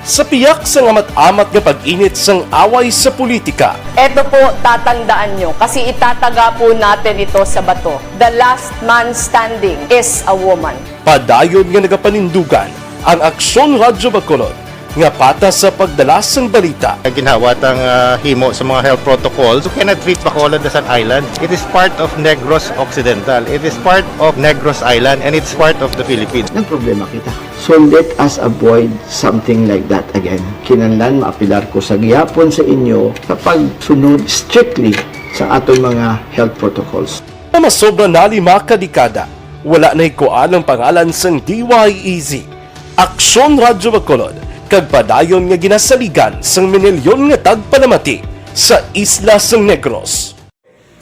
Sa piyak sang amat-amat nga pag-init sang away sa politika, Eto po, tatandaan nyo, kasi itataga po natin ito sa bato. The last man standing is a woman. Padayon nga nagapanindugan ang Aksyon Radyo Bacolod nga patas sa pagdala sang balita. Ginhawa tang ah, himo sa mga health protocols. You cannot treat Bacolod as an island. It is part of Negros Occidental. It is part of Negros Island and it's part of the Philippines. Nagproblema kita. So let us avoid something like that again. Kinahanglan maapilar ko sa gihapon sa inyo sa pagsunod strictly sa aton mga health protocols. Nga masobra na lima ka dekada, wala na hikuan ang pangalan sang D Y E Z, Aksyon Radyo Bacolod, kag padayon nga ginasaligan sang minilyon nga tagpalamati sa isla sang Negros.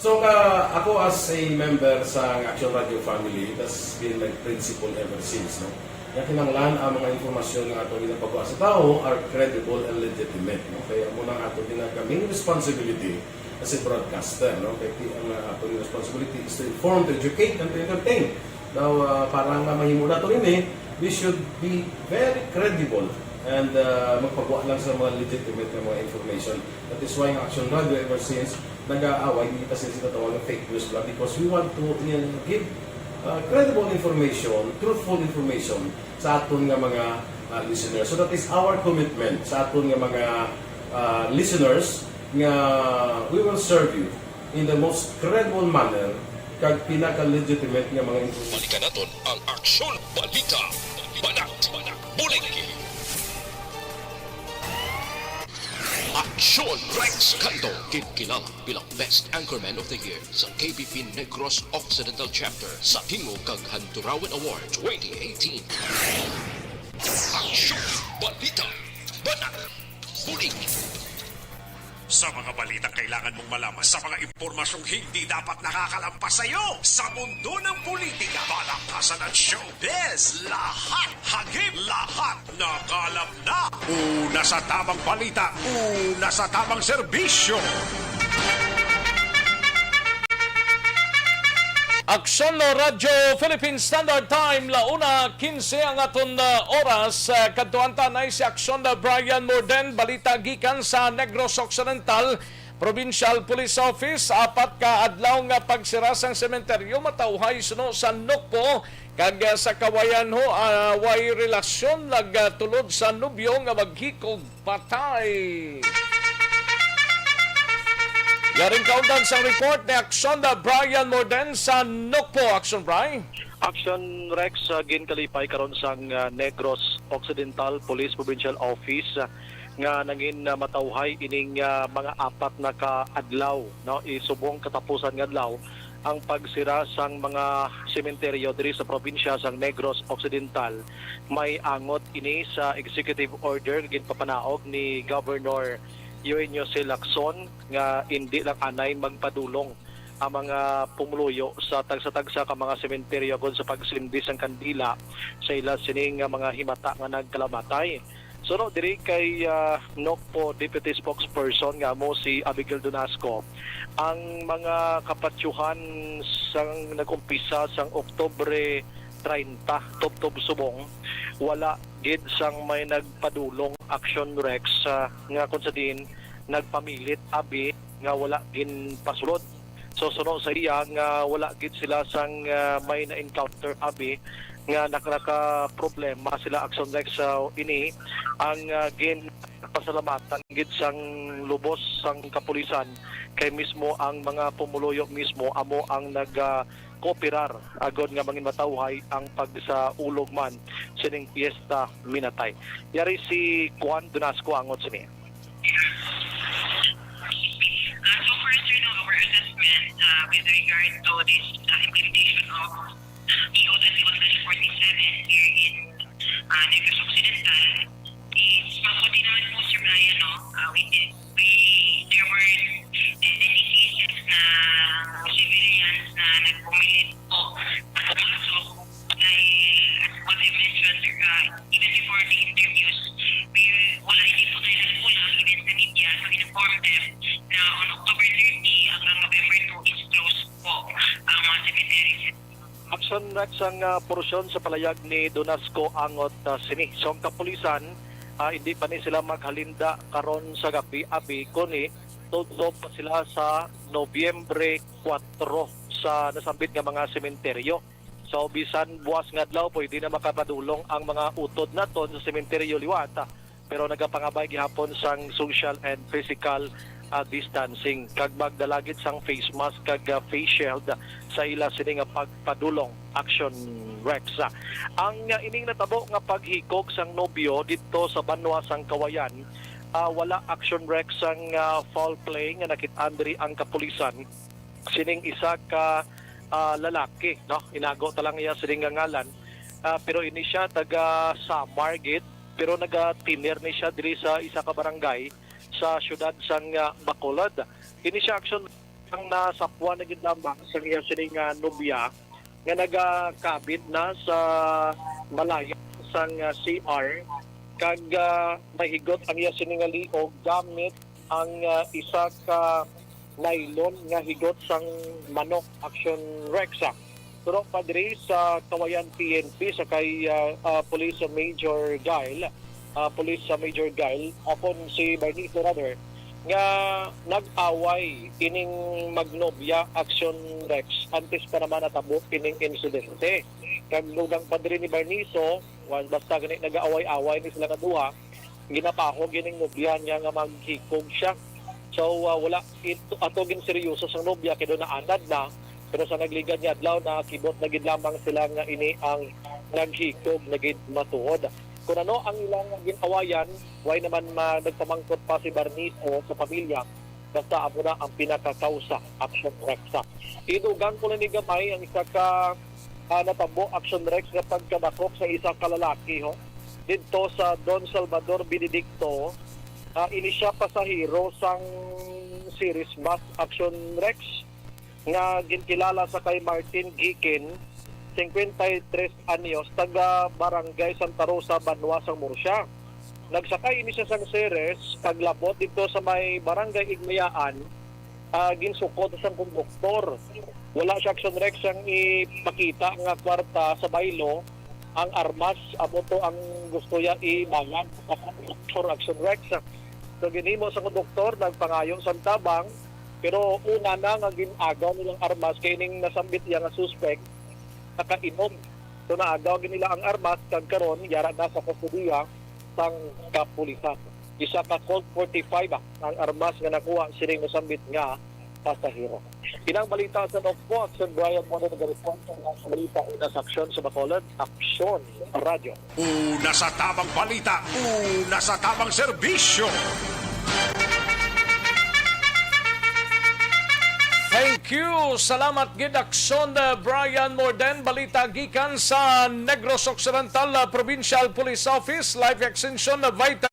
So ka, ako as a member sa Action Radio family, that's been my principle ever since, no? Nga kinahanglan ang mga impormasyon nga ato ginapagawa sa tawo are credible and legitimate, no? Kaya mo nang ato ginagaming responsibility as a broadcaster, no? Kaya ti- ang uh, ato responsibility is to inform, to educate, and to entertain. Now, uh, para nga mahimo nato ini, we should be very credible and uh, magpagawa lang sa mga legitimate nga mga information. That is why ang Action Radio ever since nag-aaway, hindi ta sila sinatawag ng fake news lang because we want to uh, give uh, credible information, truthful information sa aton nga mga uh, listeners. So that is our commitment sa aton nga mga uh, listeners nga we will serve you in the most credible manner kag pinaka-legitimate nga mga information. Balikan naton ang Aksyon Balita. Banat, banat, bulig. Aksyon Rex Cando, kinkilala bilang Best Anchorman of the Year sa K B P Negros Occidental Chapter sa Tingog kag Handurawan Award twenty eighteen. Aksyon Balita. Banat. Bulig. Sa mga balitang kailangan mong malaman, sa mga impormasyong hindi dapat nakakalampas sa iyo, sa mundo ng politika, palakasan at showbiz, lahat, hagip lahat, nakalap na. Una sa tamang balita, una sa tamang serbisyo. Aksyon Radyo Philippine Standard Time, la una quince ang aton uh, oras. Uh, kadtuan ta anay si Aksyon uh, Brian Morden, balita gikan sa Negros Occidental Provincial Police Office. Apat ka adlaw nga pagsira sang sementeryo matawhay suno sa Nokpo kag uh, sa Kawayan ho, uh, way relasyon nagtulod sa nobyo nga maghikog patay. Yaring kaundan sang report ni Aksyon Brian Morden sa Nokpo. Aksyon Bri. Aksyon Rex, uh, ginkalipay karon sang uh, Negros Occidental Police Provincial Office uh, nga nangin uh, matawhay ining uh, mga apat na ka adlaw, no, isubong katapusan nga adlaw ang pagsira sang mga sementeryo diri sa probinsya sang Negros Occidental. May angot ini sa executive order nga ginpapanaog ni Governor Eugenio C. Lacson nga indi lang anay magpadulong ang mga pumuluyo sa tagsa-tagsa ka mga sementeryo agod sa pagsindi sang kandila sa ila sini nga mga himata nga nagkalamatay. Suno diri kay uh, Nokpo Deputy Spokesperson nga amo si Abigail Donasco, ang mga kapatyuhan sang nag-umpisa sang Oktubre treinta tubtob subong, wala gid sang may nagpadulong Aksyon Rex uh, nga kung sa diin nagpamilit abi nga wala ginpasulod. So suno sa iya nga wala gid sila sang uh, may na-encounter abi nga nak-, nakaproblema sila, Action Rex, sa ini. Ang, ah, gin-, pasalamatan gid sang lubos sang kapulisan kay mismo ang mga pumuluyo mismo amo ang nag, ah, kooperar agod nga mangin matawhay ang pagsaulog man sining piyesta minatay. Yari si Juan Donasco angot sini. Uh, so first, you know, our assessment, uh, with regard to this, uh, implementation of E O twenty-one forty-seven here in, uh, Negros Occidental is mabuti naman po, Sir Brian, no? Uh, we did, we, there were, uh, many cases na civilians na nagpumilit po sa kaso dahil, as what I mentioned, uh, even before the interviews, we, wala, hindi po tayo nagkulang, even sa media, so inform them na on October thirty hanggang November two is closed po ang mga cemeteries. Action Rex, ang, ah, porsyon sa palayag ni Donasco angot, ah, sini. So, ang kapulisan, ah, hindi pa ni sila maghalinda karon sa gabi, abi, kuni tudlo pa sila sa Nobyembre kuwatro sa nasambit nga mga sementeryo. So, bisan buwas nga adlaw, pwede na makapadulong ang mga utod naton sa sementeryo liwat, ah, pero nagapangabay gihapon sang social and physical, ah, distancing kag magdala gid sang face mask kag, ah, face shield sa ila sini nga pagpadulong, Action Rex. Ang, ah, ining natabo nga paghikog sang nobyo didto sa banwa sang Kawayan, ah, wala, Action Rex, sang, ah, foul play nga nakit-an diri ang kapulisan sining isa ka, ah, lalaki, no? Inago ta lang iya sining nga ngalan. Ah, pero ini siya taga Samar gid, pero nagatiner ni siya diri sa isa ka barangay sa siyudad sang, ah, Bacolod. Ini siya, Action, ang nasapwan na gid lamang sa iya sining, ah, nobya nga nagakabit na sa malaya sang, ah, C R, kag, ah, nahigot ang iya sining nga liog gamit ang, ah, isa ka nylon nga higot sang manok, Action Rex, ah. Turo pa diri sa Kawayan P N P sa kay, ah, ah, Police Major Gail, ah, Police, ah, Major Gail, akon si Barnito rather, nga nag-away ining magnobya, Action Rex, antes pa naman natabo ining insidente. Kag nugang pa diri ni Barniso, wa-, basta gani nag-away-away ni sila nga duha, ginapahog ining nobya niya nga maghikog siya. So, ah, wala ito, ato ginseryoso sang nobya kay daw naanad na, pero sa nagligad nga adlaw, nakibot na gid lamang sila nga ini ang naghikog na gid matuod. Kung ano ang ilang gin-awayan, way naman ma-, nagpamangkot pa si Barniso sa pamilya, basta amo na ang pinakakausa, Action Rex. Idugang ko lang ni gamay ang isa ka, ah, natabo, Action Rex, nga pagkadakop sa isa ka lalaki, ho, didto sa Don Salvador Benedicto. Ah, ini siya pasahero sang series bus, Action Rex, nga ginkilala sa kay Martin Gikin, singkwenta y tres anyos, taga Barangay Santa Rosa, Banwa sang Murcia. Nagsakay ini siya sang series, paglabot didto sa may Barangay Igmayaan, ah, ginsukod sang konduktor. Wala siya, Action Rex, sang ipakita nga kwarta sa baylo. Ang armas, amo to ang gusto niya ibangan for, Action Rex. So, ginhimo sa konduktor, nagpangayo sang tabang, pero una na nga gin-agaw nilang armas kay ning nasambit iya nga suspect nakainom. So, naagaw gid nila ang armas kag karon yara na sa kustodiya sang kapulisan. Isa ka Colt forty-five ang armas nga nakuha sining nasambit nga pasahero. Inang balita sa Nokpo, Action Brian mo na nagareport sa mga balita una sa aksyon sa Bacolod, Aksyon Radyo. Una sa tamang balita, una sa tamang serbisyo. Thank you. Salamat gid, Aksyon, uh, Brian Morden. Balita gikan sa Negros Occidental, uh, Provincial Police Office, Life Extension, uh, Vital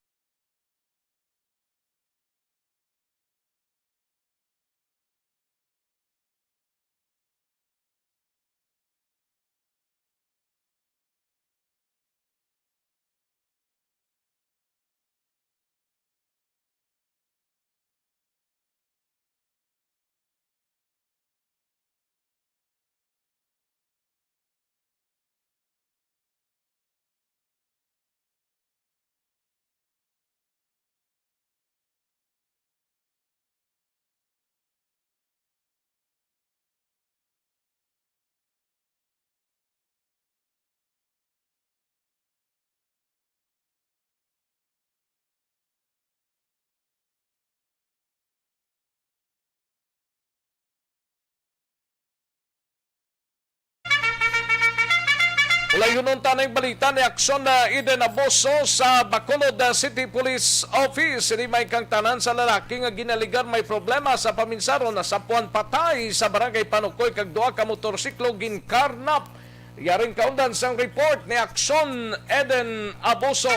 Tayunon ta na ang balita ni Aksyon na Eden Abuso sa Bacolod, uh, City Police Office. Ini may kang tanan sa lalaki nga ginaligar may problema sa paminsaron, nasapuan patay sa Barangay Panukoy kag duha ka motorsiklo ginkarnap. Yaring kaundan sang report ni Aksyon Eden Abuso.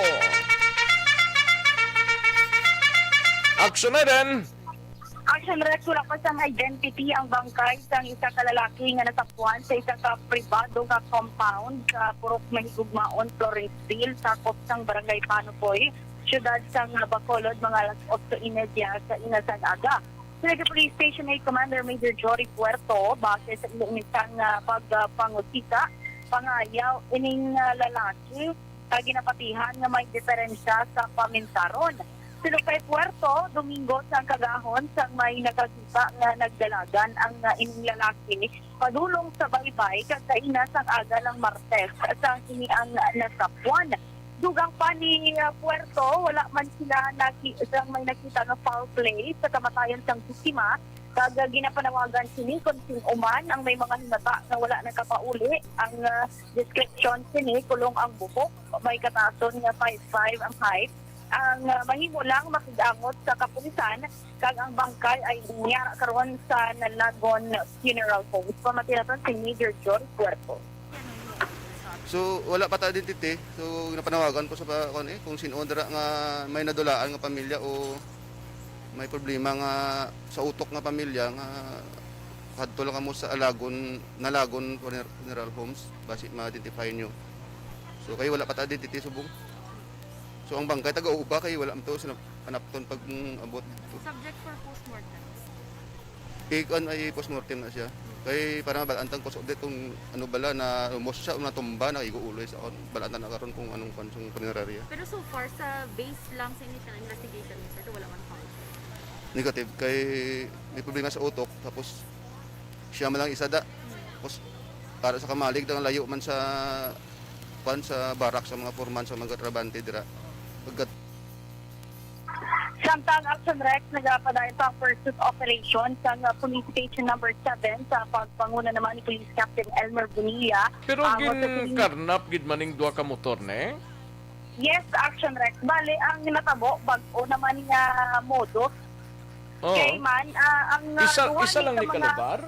Aksyon Eden. Action Rex, wala pa sang identity ang bangkay sang isa ka lalaki nga nasapuan sa isa ka pribado nga compound sa Purok Mahigugmaon, Florenceville, sakop sang Barangay Panukoy, siyudad sang Bacolod, mga alas otso y media sa ina sang aga. Silingan ni Police Station eight Commander Major Jory Puerto, base sa iyang misang, ah, pagpangusisa, pangayaw ining, ah, lalaki nga ginapatihan nga may diferensya sa paminsaron. Suno kay Puerto, Domingo sang kagahon sang may nakakita nga nagdalagan ang, ah, ining lalaki padulong sa baybay kag kaina sang aga lang Martes sang ini ang nasapuan. Dugang pa ni, ah, Puerto, wala man sila naki-, sang may nakita nga foul play sa kamatayon sang biktima, kag, ah, ginapanawagan sini kon sin-o man ang may mga himata nga wala nakapauli. Ang, ah, description sini, kulong ang buhok, may katason nga five five ang height, ang, ah, mahimo lang makig-angot sa kapulisan, kag ang bangkay ay inyara karon sa Nalagon Funeral Home. Pamati naton si Major John Puerto. So, wala pa ta identity. So, napanawagan ko sa pa-, kuan, eh, kung sin-o dira nga may nadulaan nga pamilya o may problema nga sa utok nga pamilya nga kadto lang kamo sa Alagon, Nalagon Funer-, Funeral Homes, basi ma-identify nyo. So, kay wala pa ta identity subong. So, ang bangkay taga-uba kay wala man to sila panapton pag, mm, abot. Subject for postmortem. Kay kuan ay postmortem na siya. Kay para mabal-an tang kusog kung ano bala na umos siya o natumba, na igo ulo sa kuan. Bal-an ta na karon kung anong kuan sang punerarya. Pero so far, sa base lang sa initial investigation, sir, wala man found. Negative. Kay may problema sa utok, tapos siya man lang isa da. Tapos para sa kamalig, ang layo man sa kuan, sa barak sa mga foreman, sa mga trabante dira. Pagkat Samtang Action Rex, nagapadayon pa ang pursuit operation sang, uh, Police Station Number Seven sa pagpanguna naman ni Police Captain Elmer Bonilla. Pero ang ginkarnap gid man ning duha ka motor, ne? Yes, Action Rex. Bali, ang natabo, bag-o naman nga modus. Oo. Kay man, ah, ang, ah, Isa, duha isa ni lang ka ni mga kalugar?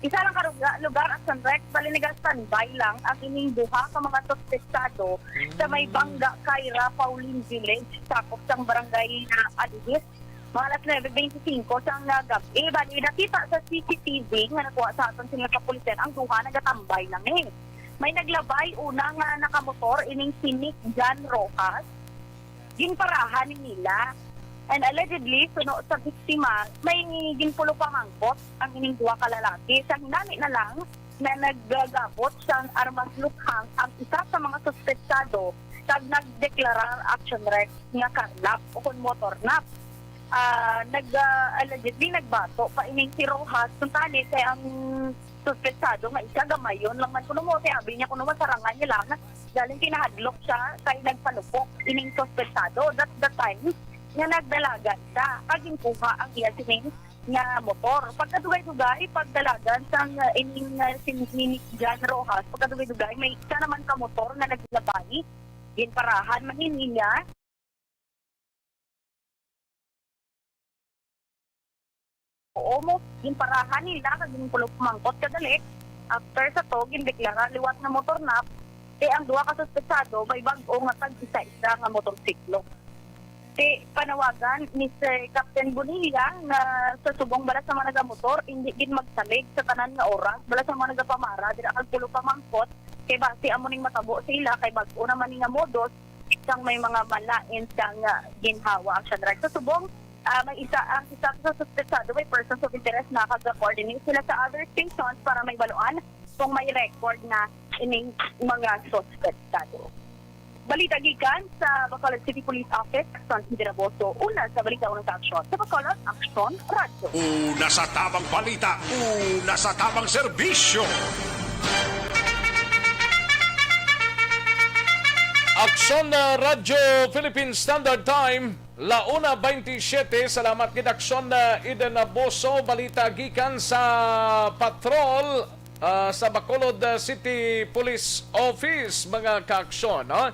Isa lang ka luga-, lugar, Action Rex. Bali, naga-standby lang ang ining duha ka mga suspetsado sa may Mm. Bangga, Caira, Paulin Village, sakop sang barangay, ah, Alihis. Mga alas nuebe beintisinko sang, ah, gab-i. Bali, nakita sa C C T V nga nakuha sa aton sila sa kapulisan, ang duha nagatambay lang, eh. May naglabay una nga nakamotor, ining si Nick Jan Rojas. Ginparahan ni nila. And allegedly, suno sa biktima, may ginpulupamangkot ang ining duha ka lalaki. Sa hinani na lang na naggagabot sang armas luthang ang isa sa mga suspetsado kag nagdeklarar, Action Rex, nga karnap o kon motornap. Ah, nag, ah, allegedly nagbato pa ining si Rojas, kuntani kay ang suspetsado nga isa gamayon lang man kuno mo, kay abi niya kuno masarangan niya lang, galing kinahadlok siya kay nagpalupok ining suspetsado. That's the time nga nagdalagan siya kag ginkuha ang iya sining nga motor. Pagkadugay-dugay, pagdalagan sang, uh, ining, uh, si, ni Jan Rojas, pagkadugay-dugay, may isa naman ka motor nga naglabay. Ginparahan man ni niya. Oo mo, ginparahan nila kag ginpulupamangkot kadali. After sa to, gindeklara liwat nga motor nap, kay ang duha ka suspetsado may bag-o nga tag-isa-isa nga motorsiklo. Ti panawagan ni Sir Captain Bonilla nga sa subong bala sa mga nagamotor, indi gid magsalig sa tanan nga oras, bala sa mga nagapamara dira kag pulupamangkot, kay basi amo ning matabo sa ila kay bag-o naman ni nga modus sang may mga malain sang, ah, ginhawa. Action Rex, sa subong, ah, may isa, ang isa sa suspetsado may persons of interest na kag-coordinate sila sa other stations para may baluan kung may record na ining mga suspetsado. Balita gikan sa Bacolod City Police Office, Son Diraboso, una sa balita, una sa aksyon. Sa Bacolod, Aksyon Radyo. Una sa tabang balita, una sa tabang serbisyo. Aksyon na Radyo Philippine Standard Time, la una veintisiete. Salamat gid, Aksyon na Eden Abuso. Balita gikan sa patrol. ah, sa Bacolod, ah, City Police Office, mga kaaksyon, no?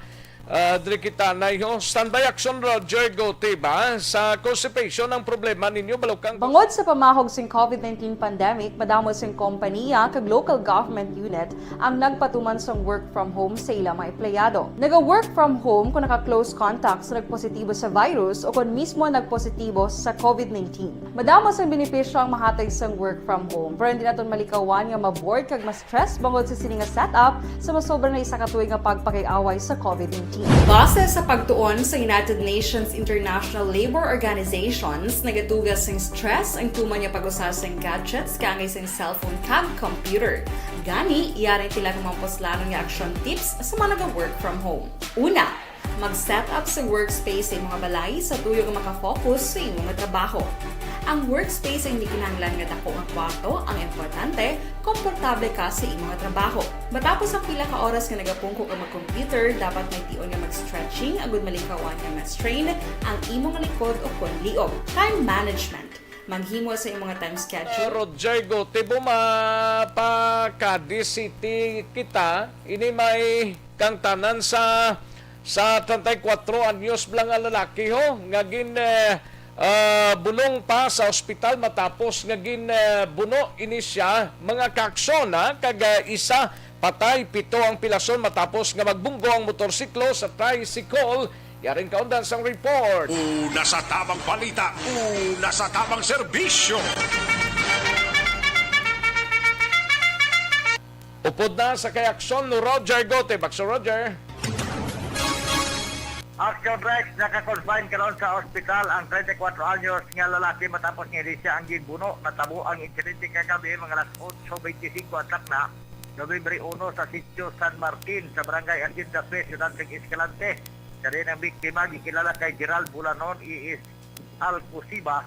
Ah, diri kita na, ho. Standby action, Roger Gotiba. Sa constipation ang problema ninyo, balukang Bangod sa pamahog sing covid nineteen pandemic, madamo sing kompaniya kag local government unit ang nagpatuman sang work from home sa ila mga empleyado. Naga-work from home kung naka-close contact sa nagpositibo sa virus o kon mismo nagpositibo sa covid nineteen. Madamo sang benepisyo ang mahatag sang work from home, pero hindi naton malikawan nga ma-bored kag ma-stress bangod sa sini nga setup sa masobra na isa ka tuig nga pagpakig-away sa covid nineteen. Base sa pagtuon sa United Nations International Labour Organizations, nagatuga sing stress ang tuman nga pag-usa sing gadgets kaangay sing cellphone kag computer. Gani, yari sila nga mga puslanon nga action tips sa mga naga-work from home. Una, mag-set up sa workspace sa imong balay sa tuyo nga makafocus sa imong trabaho. Ang workspace ay hindi kinahanglan nga dako nga kwarto, ang importante, komportable ka sa imong trabaho. Matapos ang pila ka oras nga nagapungko ka mag-computer, dapat may tion nga mag-stretching agud malikawan nga ma-strain ang imong likod o kon liog. Time management. Maghimo sa imong time schedule. Roger Gotibo, mapakadisiti kita. Ini may kang tanan sa, sa treinta y cuatro anyos bala nga lalaki, ho, nga gin, eh, ah, bulong pa sa ospital matapos nga gin, eh, buno ini siya, mga kaaksyon, ha, kag, ah, isa patay, pito ang pilason matapos nga magbunggo ang motorsiklo sa tricycle. Yaring kaundan sang report. Una sa tabang balita, una sa tabang serbisyo. Upod na sa kay aksyon ni Roger Gote. Bakso Roger. Action Rex, naka-confine karon sa ospital ang treinta y cuatro anyos nga lalaki matapos nga ini siya ang ginbuno. Natabo ang insidente kagabi, mga alas otso beintisinko ang takna, Nobyembre uno, sa Sitio San Martin, sa Barangay Hacienda Fe, Siyudad ng Escalante. Kani ang biktima, gikilala kay Gerald Bulanon Iis Alcosiba,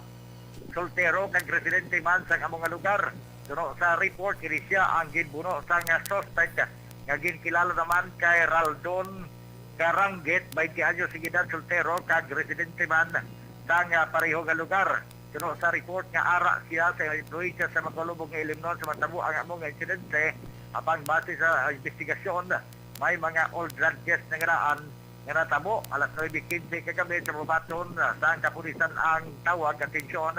soltero kag residente man sa amo nga lugar. Suno sa report, kini siya ang ginbuno sang suspect nga ginkilala naman kay Raldon Karanggit, baynte anyos ang edad, soltero kag residente man sang pareho nga lugar. Suno sa report nga ara siya sa impluwensya sa makalubog nga ilimnon sa matabo ang amo nga insidente, apang base sa investigasyon, may mga old grudges na nga daan nga natabo. Alas nuebe quince kagabi sa bubaton, ah, sang kapulisan ang tawag atensyon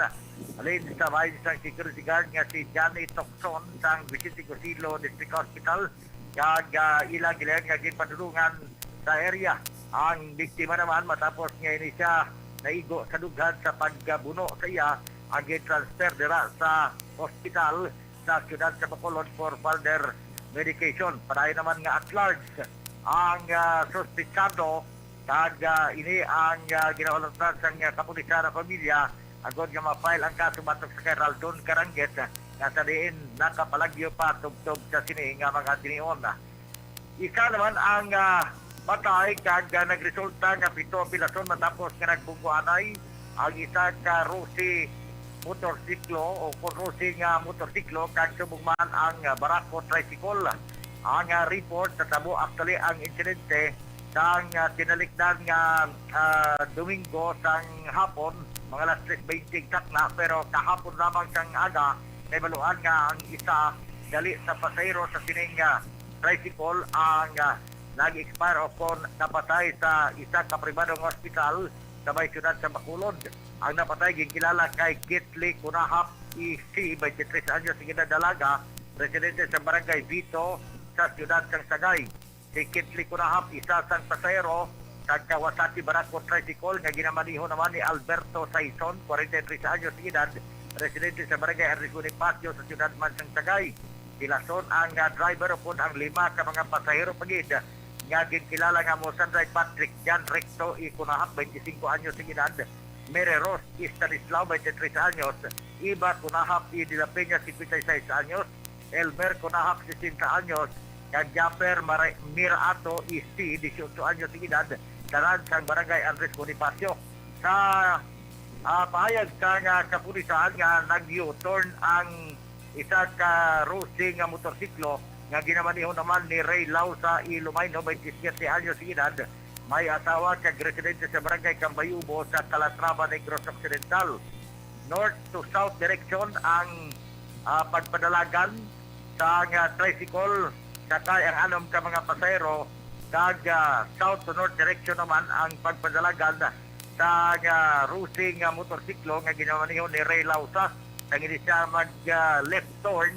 halin sa bahin sang security guard nga si Johnny Tocson sang Vicente Cosilo District Hospital, kag, ah, ila gilayan nga ginpadulungan sa area. Ang biktima naman, matapos nga ini siya naigo sa dughan sa pagbuno sa iya, ang gin-transfer dira sa hospital sa siyudad sa Bacolod for further medication. Padayon naman nga at large ang, ah, suspetsado, kag, ah, ini ang, ah, ginaulotan sang, ah, kapulisan sa pamilya agod nga ma-file ang kaso batok sa kay Raldon Karanggit, nga sa diin nakapalagyo pa tubtob sa sini nga mga tinion. Isa naman ang, ah, patay kag, ah, nagresulta nga pito ang pilason matapos nga nagbunggo anay ang isa ka Rossi motorsiklo o kon Rossi nga motorsiklo, kag subong man ang, ah, Barako tricycle. Ang, ah, report, natabo actually ang insidente sang, ah, tinalikdan nga, ah, Domingo sang hapon, mga alas tres bente takna, pero kahapon lamang sang aga, nahibaluan nga ang isa gali sa pasahero sa sining, ah, tricycle ang, ah, nag-expire o kon napatay sa isa ka pribadong ospital sa may siyudad sa Bacolod. Ang napatay ginkilala kay Kitli Kunahap E C, twenty-three anyos ang edad, dalaga, residente sa Barangay Vito sa siyudad sang Sagay. Si Kitli Kunahap, isa sang pasahero sa Kawasaki Barako Tricycle nga ginamaneho naman ni Alberto Saison, forty-three anyos ang edad, residente sa Barangay Andres Bonifacio sa siyudad man sang Sagay. Pilason ang, ah, driver upod ang lima ka mga pasahero pa gid nga ginkilala nga amo sanday Patrick John Recto E. Kunahap, twenty-cinco anyos ang edad, Mary Rose Estanislao, twenty-three anyos, Iba Kunahap E. de la Peña, cincuenta y seis anyos, Elmer Kunahap, sesenta anyos, kag Japper Mara-, Miraato E C, dieciocho anyos ang edad, tanan sang Barangay Andres Bonifacio. Sa, ah, pahayag sang, ah, kapulisan nga nag-U-turn ang isa ka Rossi nga motorsiklo nga ginamaneho naman ni Ray Lausa E. Lumayno, twenty-siete anyos ang edad, may asawa kag residente sa Barangay Cambayubo sa Calatrava, Negros Occidental. North to south direction ang, ah, pagpadalagan Sa nga tricycle, sakay ang anom ka mga pasahero, kag, ah, south to north direction naman ang pagpadalagan sa nga Rosing nga motorsiklo nga ginamaneho ni Ray Lausa. Sang hindi siya mag, ah, left turn,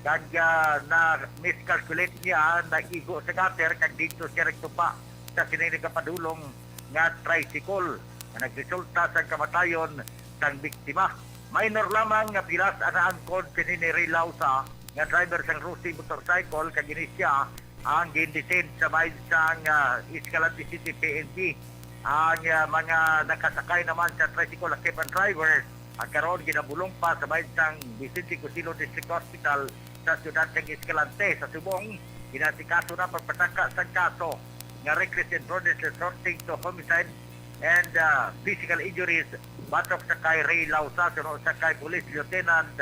kag, ah, na-miscalculate niya, naigo sa gutter, kag dito siya nagtupa sa sining nagapadulong nga tricycle nga nagresulta sa kamatayon sang biktima. Minor lamang nga pilas ang naangkon sini ni Ray Lausa nga driver sang Rosing motorcycle, kag ini siya ang gin-detain sa bahin sang, ah, Escalante City P N P. Ang, ah, mga nakasakay naman sa tricycle, lakip ang driver, ang karon ginabulong pa sa bahin sang Vicente Cosilo District Hospital sa siyudad sang Escalante. Sa subong, ginasikaso na pagpataka sang kaso nga reckless imprudence resulting to homicide and, ah, physical injuries batok sa kay Ray Lausa, suno sa kay Police Lieutenant,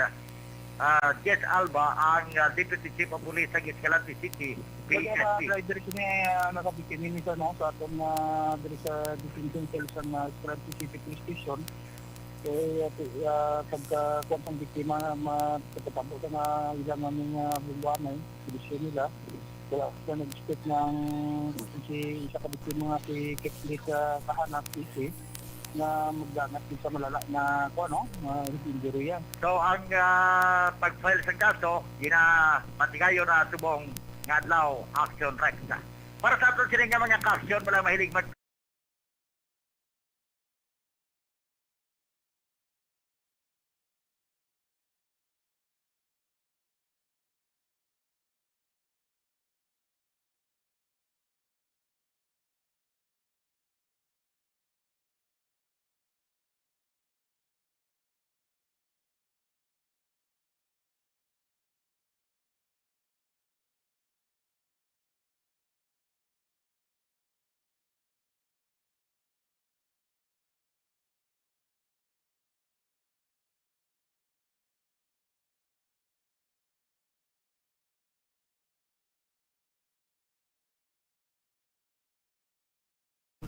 ah, Jess Alba, ang, ah, Deputy Chief of Police sa Escalante City, P S P. Wala ba driver kini, ah, nakabiktima ni sa, no, sa aton, ah, diri sa detention cell sa, ah, Escalante City Police Station? Kay, ah, ti-, ah, pagka kuwan sang biktima, ma-, pagkatabo sa nga ilang nga mga bubuanay, kondisyon nila, wala sila nag-expect nga ang si isa ka biktima nga si Keflit, ah, Kahanap, P C, nga magdangat din sa malala na, kuwan, no, nga head injury yan. So, ang, ah, pag-file sa kaso, ginapatigayon na subong nga adlaw, Action Rex. Para sa aton sini nga mga ka-aksyon, wala mahilig mag-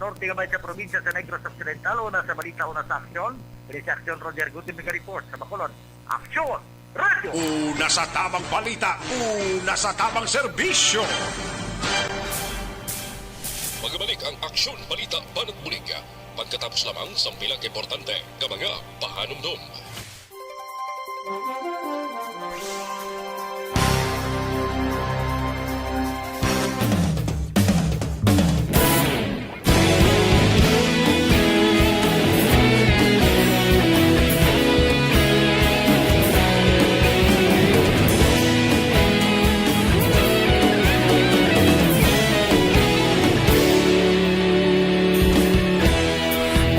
Norte nga may sa probinsya sa Negros Occidental. Una sa balita, una sa aksyon. Diri sa aksyon, Roger Guti, nag-report sa Bacolod. Aksyon! Radyo! Una sa tamang balita, una sa tamang serbisyo. Magabalik ang Aksyon Balita Banat Bulig pagkatapos lamang sang pila ka importante nga mga pahanumdom.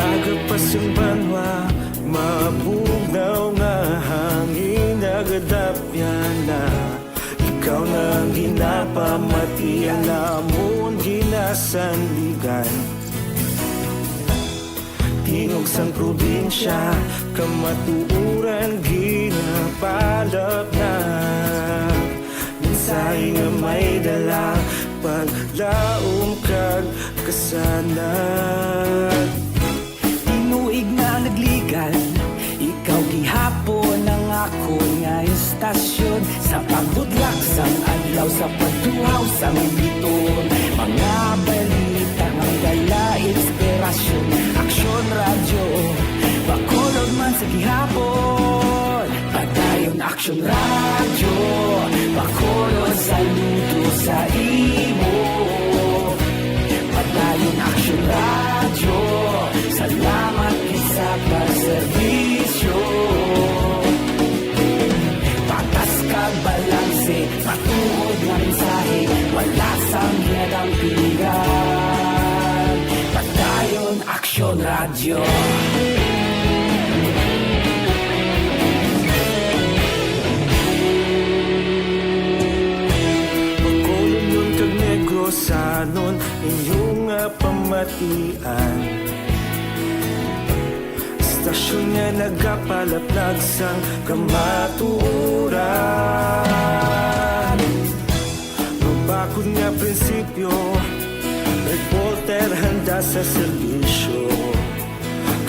Aga pa sang banwa, mabugnaw nga hangin nagadapyan na. Ikaw na ang ginapamati, ang amon ginasandigan. Tingog sang probinsya, kamatuoran ginapalapnap. Mensahe nga may dala, paglaom kag kasanag. Tinuig nga nagligan, ikaw gihapon ang akon nga istasyon. Sa pagbudlak sang adlaw, sa pagtuhaw sang biton, mga balita nga dala inspirasyon. Aksyon Radyo, Bacolod man sa gihapon. Padayon Aksyon Radyo, Bacolod, saludo sa imo. Padayon Aksyon Radyo, salamat gid sa pagserbisyo. Patas kag balanse, matuod nga mensahe, wala sang ginadampigan. Padayon Aksyon Radyo. Bacolodnon kag Negrosanon, inyo nga pamatian. Istasyon nga nagapalaplag sang kamatuoran. Mabakod nga prinsipyo, reporter handa sa serbisyo.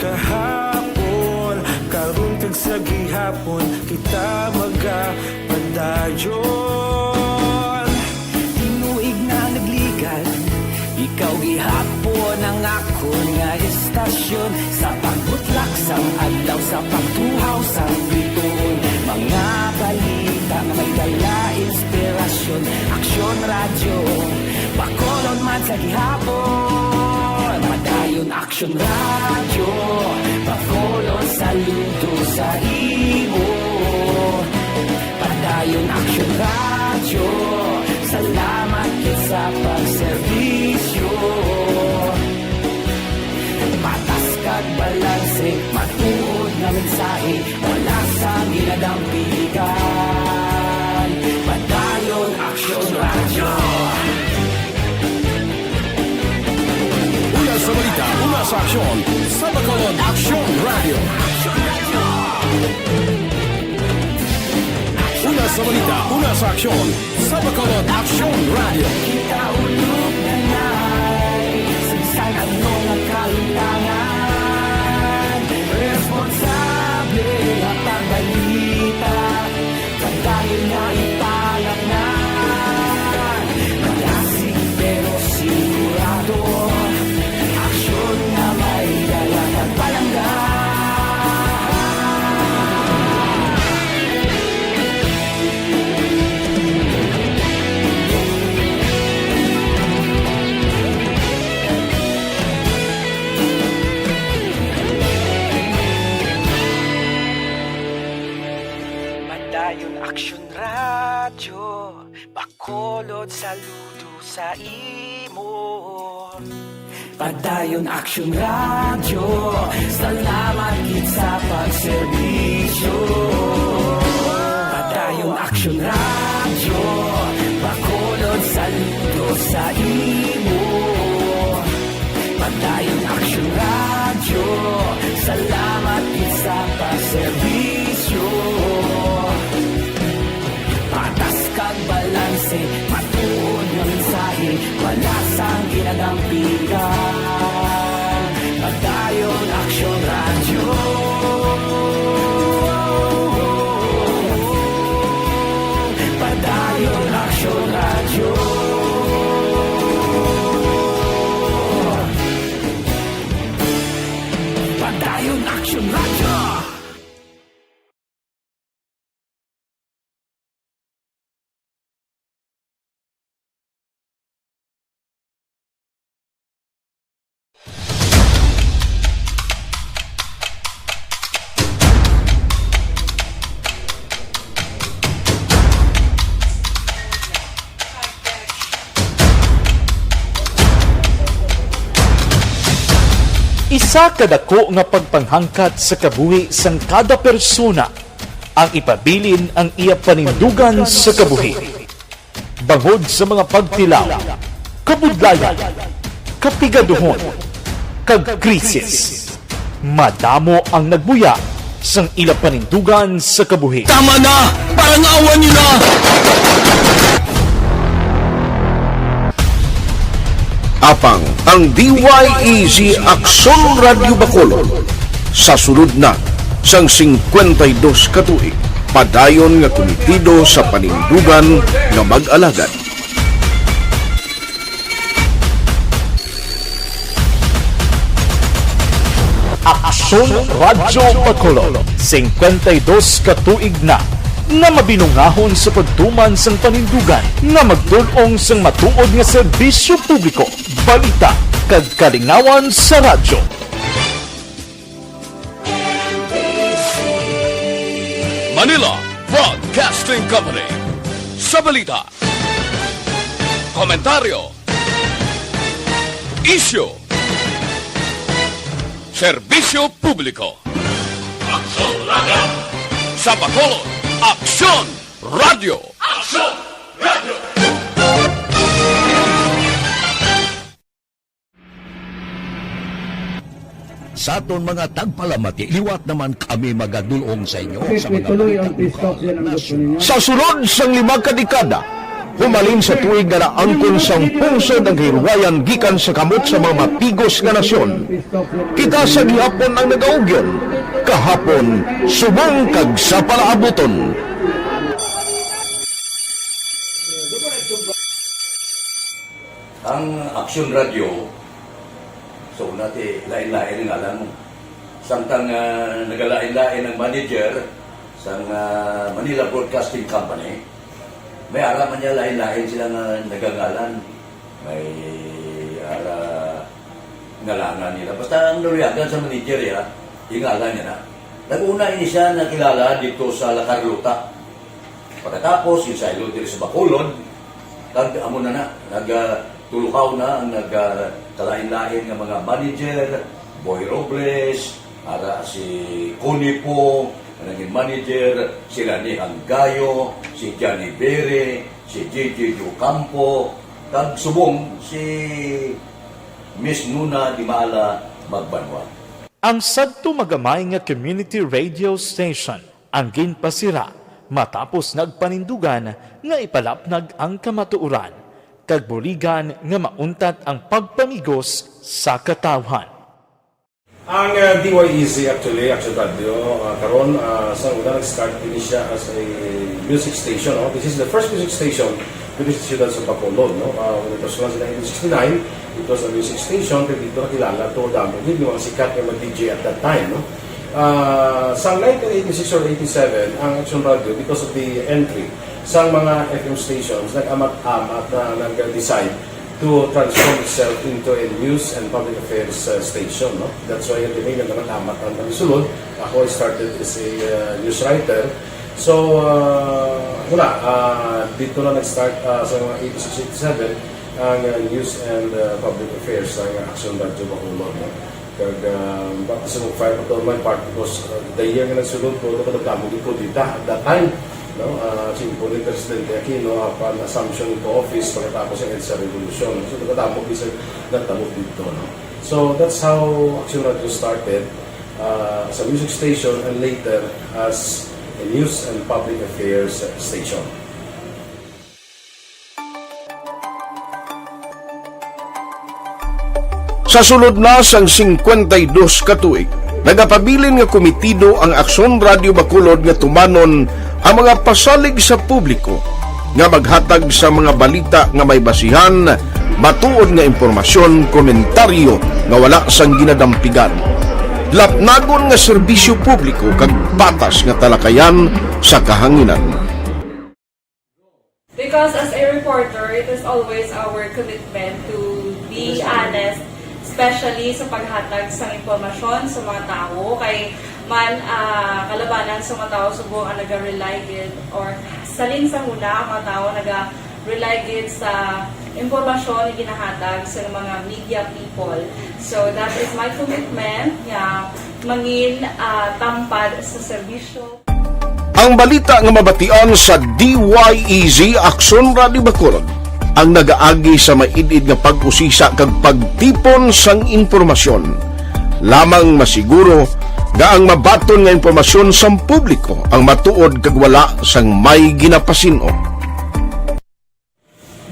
Kahapon, karon kag sa gihapon, kita magapad Dayon, tinuig na nagligad, ikaw gihapon ang akon nga estasyon. Sa pagbutlak sang adlaw, sa pagtuhaw sang bituon, mga balita nga may dala inspirasyon. Aksyon Radyo, Bacolod man sa gihapon. Padayon Aksyon Radyo, Bacolod, saludo sa imo. Padayon Aksyon Radyo, salamat gid sa pagserbisyo. Patas kag balanse, matuod nga mensahe, wala sang ginadampigan. Padayon Aksyon Radyo. Una sa balita, una sa aksyon, sa Bacolod Aksyon Radyo. Una sa balita, una sa aksyon, sa Bacolod Aksyon Radyo. Kita ulog na nai, sa bisan ano nga kalutangan, responsable nga pagbalita. Padayon nga ipalaknay, malasig pero sigurado, aksyon nga may dala kag palangga. Padayon Aksyon Radyo, Bacolod, saludo sa imo. Padayon Aksyon Radyo, salamat gid sa pagserbisyo. Padayon Aksyon Radyo, Bacolod, saludo sa imo. Padayon Aksyon Radyo, salamat gid sa pagserbisyo. Patas kag balanse, matuod nga mensahe, wala sang ginadampigan. Padayon Aksyon Radyo. Padayon Aksyon Radyo. Padayon Aksyon Radyo. Isa ka dako nga pagpanghangkat sa kabuhi sang kada persona ang ipabilin ang iya panindugan sa kabuhi. Bangod sa mga pagtilaw, kabudlayan, kapigaduhon, kag krisis, madamo ang nagbuya sang ila panindugan sa kabuhi. Tama na! Parangawan niyo na! Apang ang D Y E G Aksyon Radyo Bacolod sa sulod na sang singkwenta y dos ka tuig, padayon nga kumitido sa panindugan nga mag-alagad. Aksyon Radyo Bacolod, singkwenta y dos ka tuig na nga mabinungahon sa pagtuman sang panindugan nga magdul-ong sang matuod nga serbisyo publiko, balita, kag kalingawan sa radyo. Manila Broadcasting Company. Sa balita, komentaryo, isyu, serbisyo publiko. Aksyon Radyo. Sa Bacolod, Aksyon Radyo. Aksyon Radyo. Sa aton mga tagpalamati, liwat naman kami magadul-ong sa inyo sa mga balita lokal, nasyonal. Sa sulod sang lima ka dekada, humalin sa tuig nga naangkon sang pungsod ang kahirwayan gikan sa kamot sa mga mapigos nga nasyon. Kita sa gihapon ang nagaugyon, kahapon, subong kag sa palaabuton. Ang Action Radio, so, nati, lain-lain ang ngalan mo. Samtang, ah, nagalain-lain ang manager sang, ah, Manila Broadcasting Company, may ara man niya lain-lain sila nga nagangalan. May ara ngalangan nila. Basta ang naluyagan sa manager, ya, yung ngalan niya na. Nag-una ini siya nakilala dito sa La Carlota. Pagkatapos, yung saylo diri sa Bacolod, kag amo na na, nag, ah, tulukaw na ang nag, ah, kalain-lain nga mga manager, Boy Robles, ara si Connie Pong, ang naging manager, sila ni Hanggayo, si Johnny Bere, si J J Ocampo, kag subong si Miss Nuna Dimala Magbanwa. Ang sadto magamay nga community radio station ang ginpasira matapos nagpanindugan nga ipalapnag ang kamatuoran kag buligan nga mauntat ang pagpamigos sa katawhan. Ang uh, D Y E Z actually, Action Radio, uh, karon uh, sa una nag-start ini siya as a music station. No? This is the first music station dito sa siyudad sa Bacolod. No? Uh, when it was launched in nineteen sixty-nine, it was a music station, pero dito nakilala to damo gid yung mga sikat nga mga D J at that time. No? Uh, sa nineteen eighty-six or eighty-seven, ang Action Radio, because of the entry sa mga F M stations, nag-amat-amat na nag-decide to transform itself into a news and public affairs uh, station. No? That's why yung tinignan naman amat ang kami sulod. Ako, I started as a uh, news writer. So, uh, wala. Uh, dito na nag-start uh, sa mga eighty-six, eighty-seven ang uh, news and uh, public affairs ng Action Radio Bacolod. No? Kag uh, baka sa mag-file pa to my part because uh, the year nga nagsulod ko, ito kadagdamo yung kudita at that time. No? Uh, simple ni Presidente Aquino upon assumption into office pagkatapos ng EDSA Revolution. So, kadagdamo bisag nagtabo dito. No? So, that's how Action Radio started uh, as a music station and later as a news and public affairs station. Sa sulod na sang singkwenta y dos ka tuig, nagapabilin nga komitido ang Aksyon Radio Bacolod nga tumanon ang mga pasalig sa publiko nga maghatag sa mga balita nga may basihan, matuod nga impormasyon, komentaryo nga wala sang ginadampigan, lapnagon nga serbisyo publiko kag patas nga talakayan sa kahanginan. Because as a reporter, it is always our commitment to be honest, especially sa paghatag sa impormasyon sa mga tawo. Kay man uh, kalabanan sa mga tawo subong ang naga-rely gid or salin sa huna ang mga tawo naga-rely gid sa impormasyon nga ginahatag sa mga media people. So that is my commitment nga mangin uh, tampad sa serbisyo. Ang balita nga mabatian sa D Y E Z Aksyon Radio Bacolod ang nagaagi sa maid-id nga pag-usisa kag pagtipon sang impormasyon. Lamang masiguro nga ang mabaton nga impormasyon sang publiko ang matuod kag wala sang may ginapasin-o.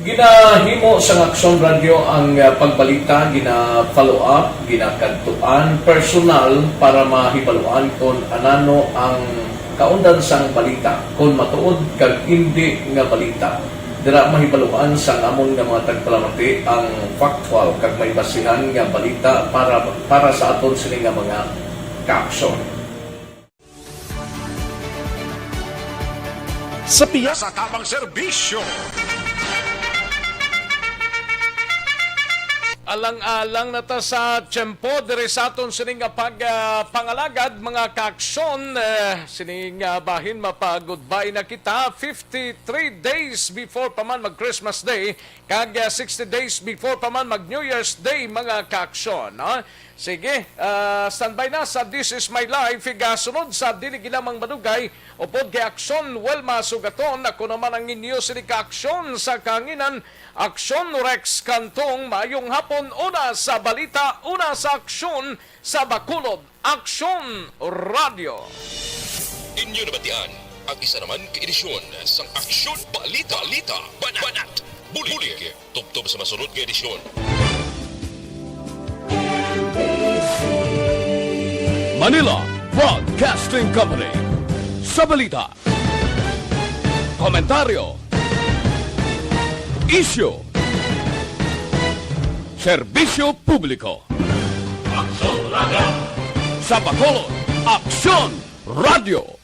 Ginahimo sang Aksyon Radyo ang ah, pagbalita, gina-follow up, ginakadtuan personal para mahibaluan kon anano ang kaundan sang balita, kon matuod kag indi nga balita. Dira mahibaluan sang amon nga mga tagpalamati ang factual kag may basihan nga balita para para sa aton sini nga mga kaaksyon. Sa piyasa tamang serbisyo. Alang-alang na ta sa tiyempo diri sa aton sining nga pag, ah, pangalagad, mga kaaksyon. Eh, sining, ah, bahin mapa-goodbye na kita. Fifty-three days before pa man mag Christmas Day, kag, ah, sixty days before pa man mag New Year's Day, mga kaaksyon, no? Sige, ah, standby na sa This Is My Life, igasunod sa Dili Ginamang Madugay, upod kay Aksyon Wilma Sugaton. Ako naman ang inyo sini ka Aksyon sa Kahanginan, Aksyon Rex Cantong. Maayong hapon, una sa balita, una sa aksyon sa Bacolod, Aksyon Radyo. Inyo nabatian ang isa naman ka edisyon sang Aksyon Balita, Balita, Banat, Banat, Bulig. Tubtob sa masunod nga edisyon. Manila Broadcasting Company. Sa balita, komentaryo, isyu, Serbisyo publiko. Aksyon Radio. Sa Bacolod, Aksyon Radio.